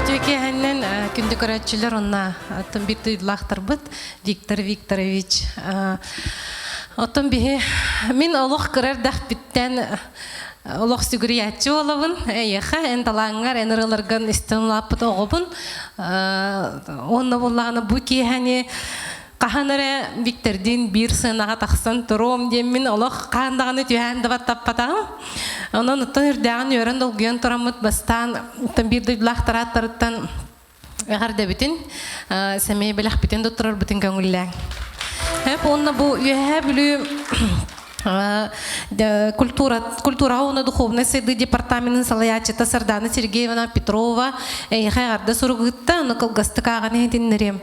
Үтүө киэһэннэн күндү көрөөччүлэр уонна оттон биир дойдулаахтарбыт Виктор Викторович. Оттон биһи мин олох кыра эрдэхпиттэн олох сүгүрүйээччи буолабын. Эйиэхэ, эн талааҥҥар, эн ырыаларгын истэн улааппыт оҕобун. Уонна буоллаҕына бу киэһэни хаһан эрэ Виктордиин биир сыанаҕа тахсан туруом диэммин олох хаһан даҕаны түһээн да баттаппатаҕым. Онон оттон үрдээҕин үөрэн долгуйан тураммыт бастаан оттон биир дойдулаах тарааттарыттан эҕэрдэбитин, сэмэй бэлэхпитин туттарарбытын көҥүллээҥ. Эп уонна бу Үөһээ Бүлүү культура культураҕа уонна духовнай сайдыы департаменын салайааччыта Сардана Сергеевна Петрова эйиэхэ эҕэрдэ сурук ыытта, ону кылгастык ааҕан иһитиннэриэм.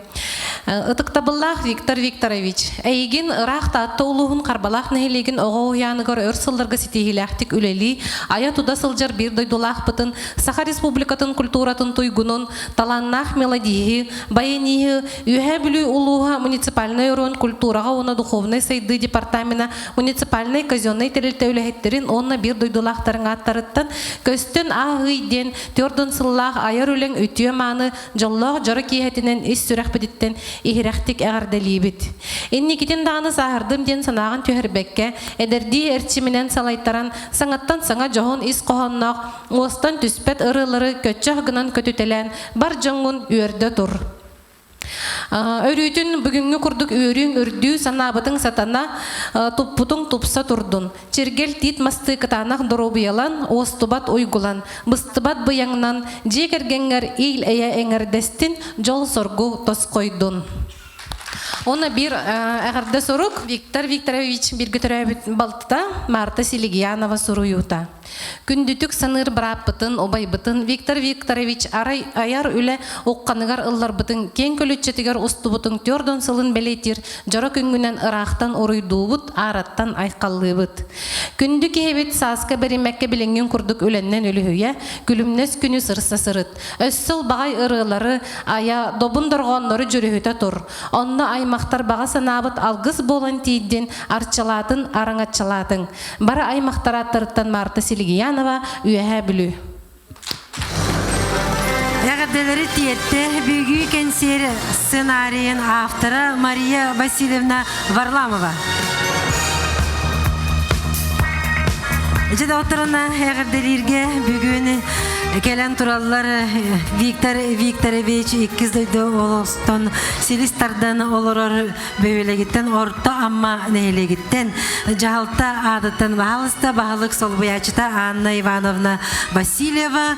Ытыктабыллаах Виктор Викторович, эйигин ыраах Таатта улууһун Харбалаах нэһилиэгин оҕо уһуйааныгар өр сылларга ситиһиилээхтик үлэлии, айа-туда сылдьар биир дойдулаахпытын, Саха Республикатын культуратын туйгунун, талааннаах мелодиһы, баяниһы, Үөһээ Бүлүү улууһа муниципальнай оройуон культураҕа уонна духовнай сайдыы департамена муниципальнай казеннай тэрилтэ үлэһиттэрин уонна биир дойдулаахтарын ааттарыттан көстөн ааһый диэн төрдөн сыллаах айар үлэҥ үтүө-мааны дьоллоох дьоро киэһэтинэн ис сүрэхпититтэн иһирэхтик эҕэрдэлиибит. Инникитин даҕаны сааһырдым диэн санааҕын түһэрбэккэ, эдэрдии эрчиминэн салайтаран, саҥаттан саҥа дьоһун ис хоһоонноох, уостан түспэт ырыалары көччөх гынан көтүтэлээн, бар дьоҥҥун үөрдэ тур. Өрүүтүн бүгүҥҥү курдук үөрүүҥ үрдүү, санаабытыҥ сатана, туппутуҥ тупса турдун. Чиргэл тиит мастыы кытаанах доруобуйалан, уостубат уйгулан, быстыбат быйаҥнан, дьиэ кэргэҥҥэр ил-эйэ эҥэрдэстин, дьол-соргу тосхойдун. Уонна биир эҕэрдэ сурук Виктор Викторович бииргэ төрөөбүт балтыта Марта Силигиянова суруйуута. Күндүтүк саныыр бырааппытын, убайбытын Виктор Викторович арай айар үлэ ухханыгар ылларбытын киэҥ көлүччэтигэр устубутун төрдөн сылын бэлиэтиир дьоро күҥҥүнэн ыраахтан уруйдуубут, аараттан айхаллыыбыт. Күндү киһибит сааска бэриммэккэ билиҥҥин курдук үлэннэн үлүһүйэ, күлүмнэс күнү сырса сырыт. Өссө ылбаҕай ырыалары айа, добун дорҕооннору дьүрүһүтэ тур. Онно аймахтар баҕа санаабыт алгыс буолан тиийдин, арчылаатын, араҥаччылаатыҥ. Бары аймахтар ааттарыттан Марта Силигиянова, Үөһээ Бүлүү. Эҕэрдэлэри тиэртэ бүгү кэнсиэр сценарийын автора Мария Васильевна Варламова. Дьэ доҕотторуна эҕэрдэлииргэ бүгүн Кэлэн тураллар Виктор Викторович иккис дойду олостон силис тардан олорор бөһүөлэгиттэн Орто Амма нэһилиэгиттэн дьаһалта аатыттан баһаалыста баһылык солбуйааччыта Анна Ивановна Васильева,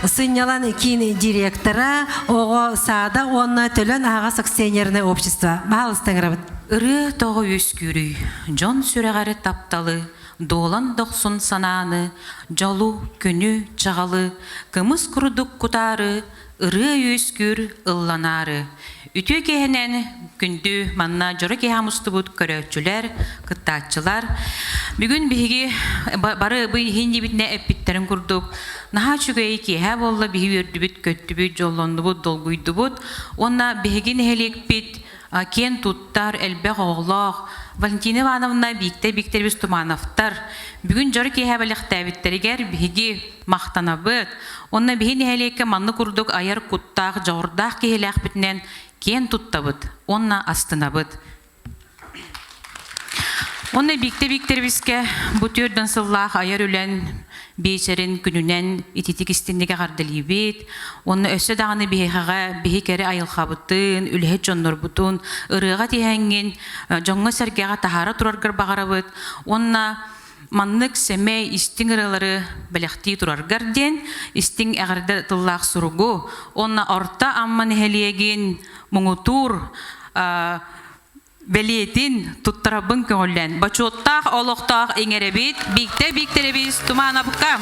сынньалан киин директора, оҕо саада уонна Төлөн аһаҕас акционерное общество. Баһаалыста ыҥырабыт. Ырыа тоҕо үөскүүрүй? Дьон сүрэҕэр тапталы, дуолан дохсун санааны, дьолу, күнү, чаҕалы, кымыс курдук кутаары, ырыа үөскүүр ылланаары. Үтүө киэһэнэн күндү манна дьоро киэһэ мустубут көрөөччүлэр, кыттааччылар. Бүгүн биһиги бары бу иһин диэбитинэ эппиттэрин курдук наһаа үчүгэй киэһэ буолла, биһи үөрдүбүт, көттүбүт, дьоллоннубут, долгуйдубут. Уонна биһиги нэһилиэкпит киэн туттар, элбэх оҕолоох Валентина Ивановна Бииктэр Викторович Тумановтар бүгүн дьоро киэһэ бэлэхтээбиттэригэр биһиги махтанабыт. Уонна биһи нэһилиэккэ маннык курдук айар куттаах, дьоҕурдаах киһилээхпитинэн киэн туттабыт уонна астынабыт. Уонна Бииктэ Бииктэрэбискэ бу түөрдэн сыллаах айар үлэн биэчэрин күнүнэн ититик истинник эҕэрдэлиибит. Уонна өссө даҕаны биһиэхэҕэ биһи кэрэ айылҕабытын, үлэһит дьоннорбутун ырыаҕа тиһэҥҥин дьоҥҥо-сэргэҕэ таһаара тураргар баҕарабыт. Уонна маннык сэмэй истиҥ ырыалары бэлэхтии тураргар диэн истиҥ эҕэрдэ тыллаах суругу уонна Орто Амма нэһилиэгин муҥутуур бэлиэтин туттарабын көҥүллэн бочуоттаах олохтоох иҥэрэбит Бииктэ Бииктэрэбис Туманабыкка.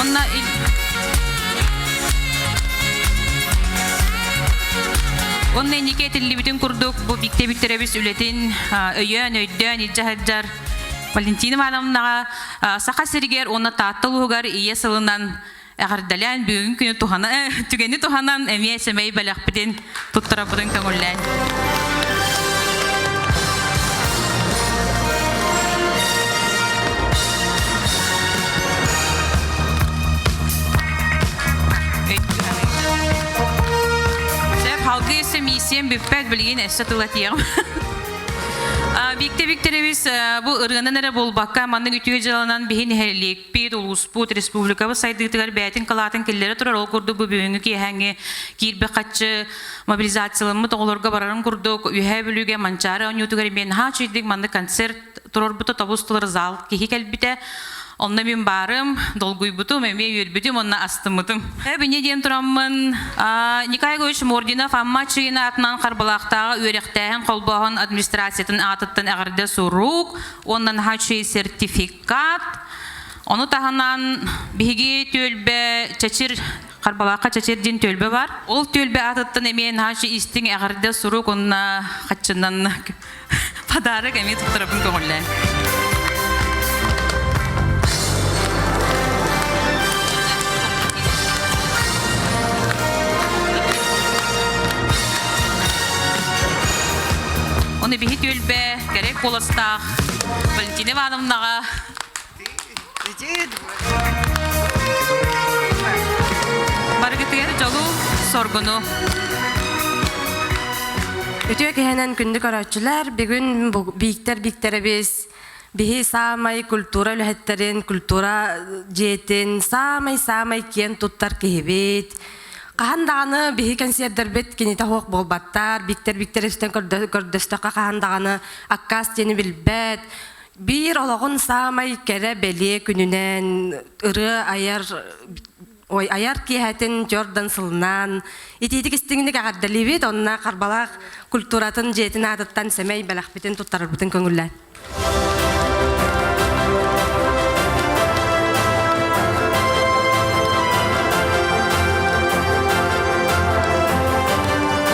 Онна Онно инники этиллибитин курдук бу Биктэ Викторович үлэтин өйөөн, өйдөөн илдьэ сылдьар Валентина Ивановнаҕа Саха сиригэр уонна Таатта улууһугар ийэ сылынан эҕэрдэлээн бүгүҥҥү күнү туһана түгэни туһанан эмиэ сэмэй бэлэхпитин туттарабытын көҥүллээн. Сөп, халгыы өссө миссиям бүппэт, билигин өссө тыл этиэҕим. Виктор Викторович бу ырыанан эрэ буолбакка, маннык үтүө дьыаланан биһи нэһилиэкпит, улууспут, республикабыт сайдыытыгар бэйэтин кылаатын киллэрэ турар. Ол курдук бу бүгүҥҥү киэһээҥҥи киирбит хаччы мобилизацияламмыт оҕолорго барарын курдук Үөһээ Бүлүүгэ Манчаары оонньуутугар эмиэ наһаа үчүгэйдик маннык концерт турарбыта тобус тулар зал киһи кэлбитэ. Онно мин баарым, долгуйбутум, эмиэ үөрбүтүм уонна астыммытым. Биньэ диэн тураммын Николай Егорович Мординов Амма Аччыгын аатынан Харбалаахтааҕы үөрэхтээһин холбооһун администрациятын аатыттан эҕэрдэ сурук уонна наһаа үчүгэй сертификат. Ону таһынан биһиги түөлбэ Чэчир Харбалаахха Чэчир диэн түөлбэ бар. Ол түөлбэ аатыттан эмиэ наһаа үчүгэй истиҥ эҕэрдэ сурук уонна хаччынан подарок эмиэ туттарабын көҥүллээн. Оны биһи түөлбэ кэрэ куоластаах Валентина Ивановнаҕа Барыгытыгар дьолу, соргуну. Үтүө киһинэн күндү көрөөччүлэр, бүгүн Бииктэр Бииктэрэбис биһи саамай культура үлэһиттэрин, культура дьиэтин саамай-саамай киэн туттар киһибит. Хаһан даҕаны биһи кэнсиэрдэрбит кинитэ суох буолбаттар, Бииктэр Бииктэрэбистэн көрдөстөххө хаһан даҕаны аккаас диэни билбэт. Биир олоҕун саамай кэрэ бэлиэ күнүнэн ырыа айар ой айар киэһэтин Джордан сылынан итиитик истиҥник эҕэрдэлиибит онно Харбалаах культуратын дьиэтин аатыттан сэмэй бэлэхпитин туттарарбытын көҥүллээн.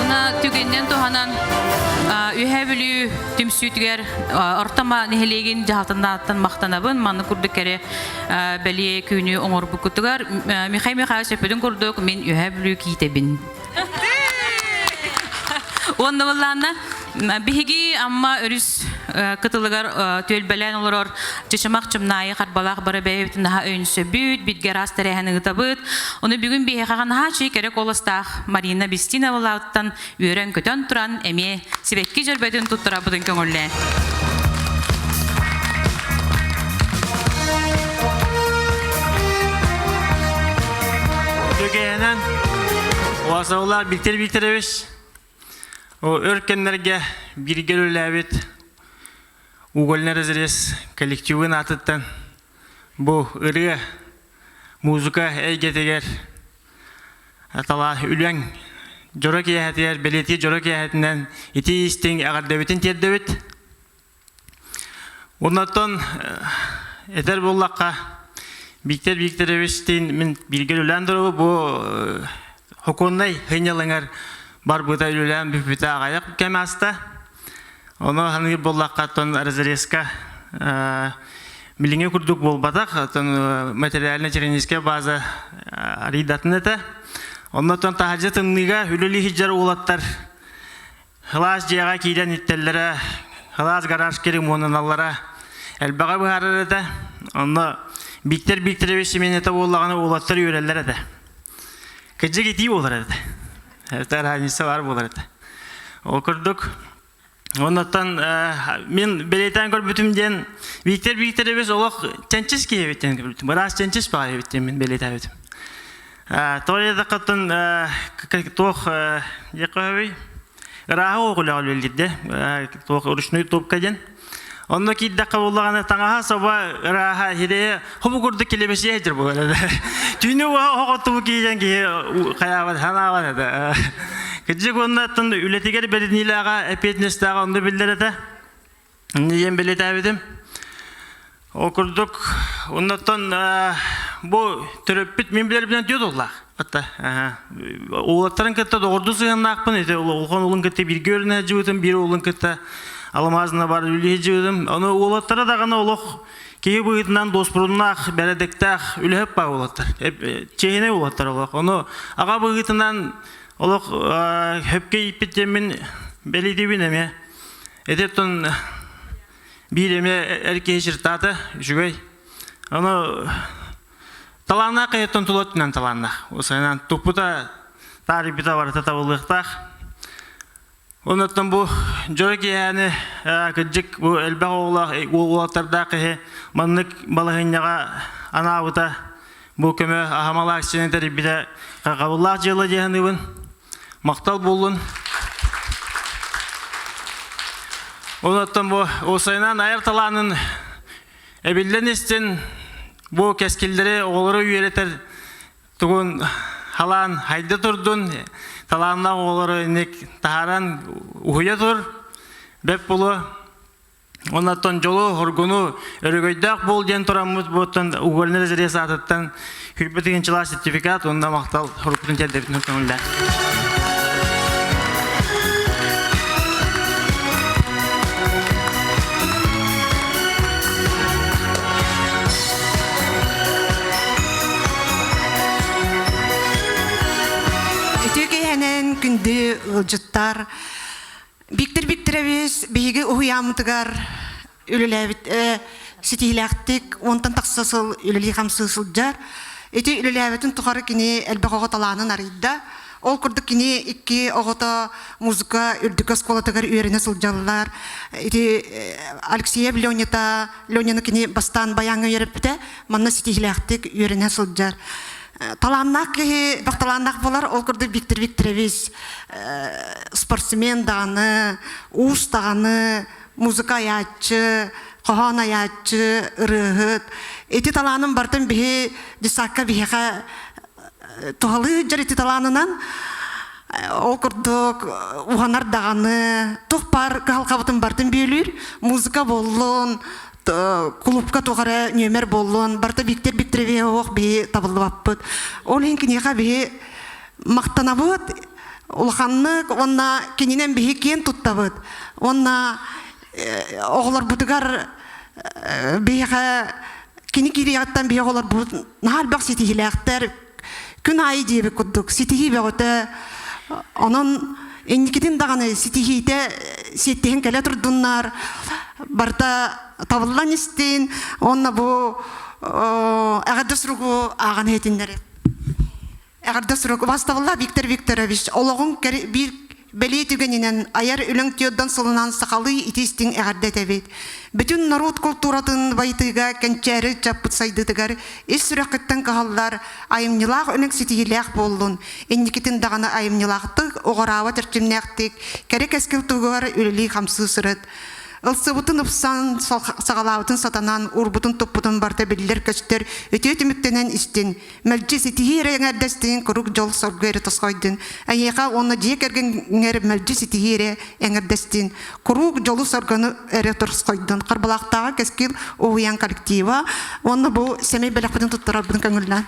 Уна түмсүүтүгэр Орто нэһилиэгин дьаһалтатыттан махтанабын. Маннык курдук кэрэ бэлиэ күнү оҥорбуккутугар Михаил Михайлович өппүтүн курдук мин Үөһээ Бүлүү киитэбин. Уонна буоллаанна биһиги Амма өрүс кытылыгар түөлбэлээн олорор Чычымах Чымнаайы Харбалаах бары бэйэбитин наһаа өйөнсөбүт, битгэ араас тэрээһин ыытабыт. Ону бүгүн биһиэхэ наһаа үчүгэй кэрэ куоластаах Марина Бестиновалааттан үөрэн-көтөн туран эмиэ сибэкки дьөрбөтүн туттарабытын көҥүллээн. Үтүөкэһинэн Уасаллаах Виктор Викторович өр кэмнэргэ бииргэ үлэлээбит угольный разрез коллективын аатыттан бу ырыа музыка эйгэтигэр Тала үлэҥ дьоро киэһэтигэр бэлиэтиир дьоро киэһэтинэн итии истиҥ эҕэрдэбитин тиэрдэбит. Оннортон этэр буоллахха Виктор Викторовичтиин мин бииргэ үлэлээн турабы бу хокуоннай сынньалаҥар барбыта үлэлээн бүппүтэ аҕайах кэм ааста. Ону саныыр буоллахха оттон разрезка билиҥҥи курдук буолбатах, оттон материально-техническэй база арыйдатын этэ. Оннотон таһырдьа тымныыга үлэлии сылдьар уолаттар кылаас дьиэҕэ киирэн иттэллэрэ, кылаас гаражка ремоннаналлара элбэҕи быһаарар этэ. Онно Виктор Викторович симиэнэтэ буоллаҕына уолаттар үөрэллэр этэ. Кырдьык итии буолар этэ. Это разница бар буолар этэ. Ол курдук Оннуттан мин бэлиэтээн көрбүтүм диэн Виктор Викторович олох чэнчис киһи эбит диэн көрбүтүм. Ыраас чэнчис баҕайы эбит диэн мин бэлиэтээбитим. Тоҕо диэтэххэ туох диэххэ ырааһы оҕулаҕа үлэлиирдэ туох ручной топка диэн. Онно киирдэххэ буоллаҕына таҥаһа соба ырааһа хирэйэ хобу курдук килэбэсийэ сылдьар буолар. Түүнү оҕоттубу киирэн киһи хайаабат санаабат этэ. Кырдьык уонна оттон үлэтигэр бэриниилээҕэ эппиэтинэстээҕэ онно биллэр этэ. Диэн бэлиэтээбитим. Ол курдук оннуттан бу төрөппүт мин билэрбинэн түөрт уоллаах. Атта уолаттарын кытта доҕордуу сыһыаннаахпын ити улахан уолун кытта бииргэ үөрэнэ сылдьыбытым биир уолун кытта алмаазына бар үлэлии сылдьыбытым. Ону уолаттара даҕаны олох киһи быһыытынан дуоспуруннаах, бэрэдэктээх үлэһит баар уолаттар. Чиэһинэй уолаттар олох. Ону аҕа быһыытынан олох хөпкө ииппит диэммин бэлиэтиибин эмиэ. Ити оттон биир эмиэ эр киһи чертата үчүгэй. Ону талааннаах киһиттэн тула өттүнэн талааннаах. Усайынан туппута таарыйбыта барыта табыллыахтаах. Оннуттан бу дьоро киэһээни кырдьык бу элбэх оҕолоох уолаттардаах киһи маннык балаһыанньаҕа анаабыта бу көмө аһамал акцияны тэрийбитэ хайҕабыллаах дьыала дии саныыбын. Махтал буоллун. Онуттан бу уусайынан айар талаанын эбиллэн истин бу кэскиллэри оҕолору үөрэтэр тугун халаан хайда турдун талааннаах оҕолору инник таһааран уһуйа тур бэп булуо Оннуттан дьолу, хоргуну, өрөгөйдөөх буол диэн тураммыт буоттан угольный разрез аатыттан хүрбүт ыгынчылаах сертификат уонна махтал хорукпутун тиэрдэбитин көҥүллээх. Үтүө киэһэнэн күндү ыалдьыттар Виктор Викторович биһиги уһуйааммытыгар үлэлээбит ситиһиилээхтик уонтан тахса сыл үлэлии-хамсыы сылдьар. Ити үлэлээбитин тухары кини элбэх оҕо талаанын арыйда. Ол курдук кини икки оҕото музыка үрдүкү оскуолатыгар үөрэнэ сылдьаллар. Ити Алексеев Ленята, Леняны кини бастаан баяҥҥа үөрэппитэ, манна ситиһиилээхтик үөрэнэ сылдьар. Талааннаах киһи бах талааннаах буолар. Ол курдук Виктор Викторович спортсмен даҕаны, уус даҕаны, музыка айааччы, хоһоон айааччы, ырыаһыт. Ити талаанын барытын биһи десакка биһиэхэ туһалыы сылдьар ити талаанынан ол курдук уһанар даҕаны, туох баар кыһалҕабытын барытын бүөлүүр. Музыка буоллун, кулуупка туох эрэ нүөмэр буоллун, барыта Виктор Викторович оһох биһи табыллыбаппыт. Ол иһин киниэхэ биһи махтанабыт улаханнык уонна кининэн биһи киэн туттабыт. Уонна оҕолорбутугар биһиэхэ кини киириэҕиттэн биһиэхэ оҕолорбут наһаа элбэх ситиһиилээхтэр күн аайы диэбит курдук ситиһии бөҕөтө онон инникитин даҕаны ситиһиитэ сиэттиһэн кэлэ турдуннар барыта табыллан истин уонна бу эҕэрдэ суругу ааҕан иһитиннэри Эҕэрдэ сурук Убастабыллаах Виктор Викторович, олоҕуҥ биир бэлиэ түгэнинэн айар үлэҥ түөрдэн сылынан сахалыы итии-истиҥ эҕэрдэ этэбит. Бүтүн норуот култууратын байытыыга кэнчээри ыччаппыт сайдыытыгар ис сүрэххиттэн кыһаллар айымньылаах үлэҥ ситиһиилээх буоллун. Инникитин даҕаны айымньылаахтык, уҕараабат эрчимнээхтик, кэрэ кэскил туһугар үлэлии-хамсыы сырыт. Ылсыбытын ыпсан, саҕалаабытын сатанан, уурбутун-туппутун барыта биллэр-көстөр үтүө түмүктэнэн истин. Мэлдьи ситиһии эрэ эҥэрдэстин, куруук дьол-соргу эрэ тосхойдун. Эйиэхэ уонна дьиэ кэргэҥҥэр мэлдьи ситиһии эрэ эҥэрдэстин, куруук дьолу-соргуну эрэ тосхойдун. Харбалаахтааҕы Кэскил уһуйаан коллектива уонна бу сэмэй бэлэхпитин туттарарбын көҥүллээн.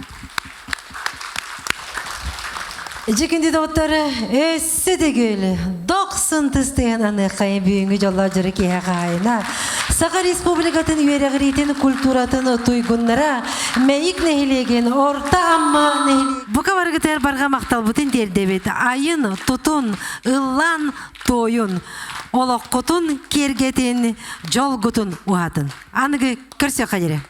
Дьикинди доҕоттор, өссө төгүл дохсун тыстыһан аныаххайын бүгүҥҥү дьоллоох дьоро киэһэ хаһаайына. Саха Республикатын үөрэҕириитин культуратын туйгуннара Мэйик нэһилиэгин Орто Амма нэһилиэгин Бука барыгытыгар барҕа махталбытын тиэрдэбит. Айын, тутун, ыллаан, туойун, олоххутун киэргэтин, дьолгутун уһатын. Аныгы көрсүөххэ диэри.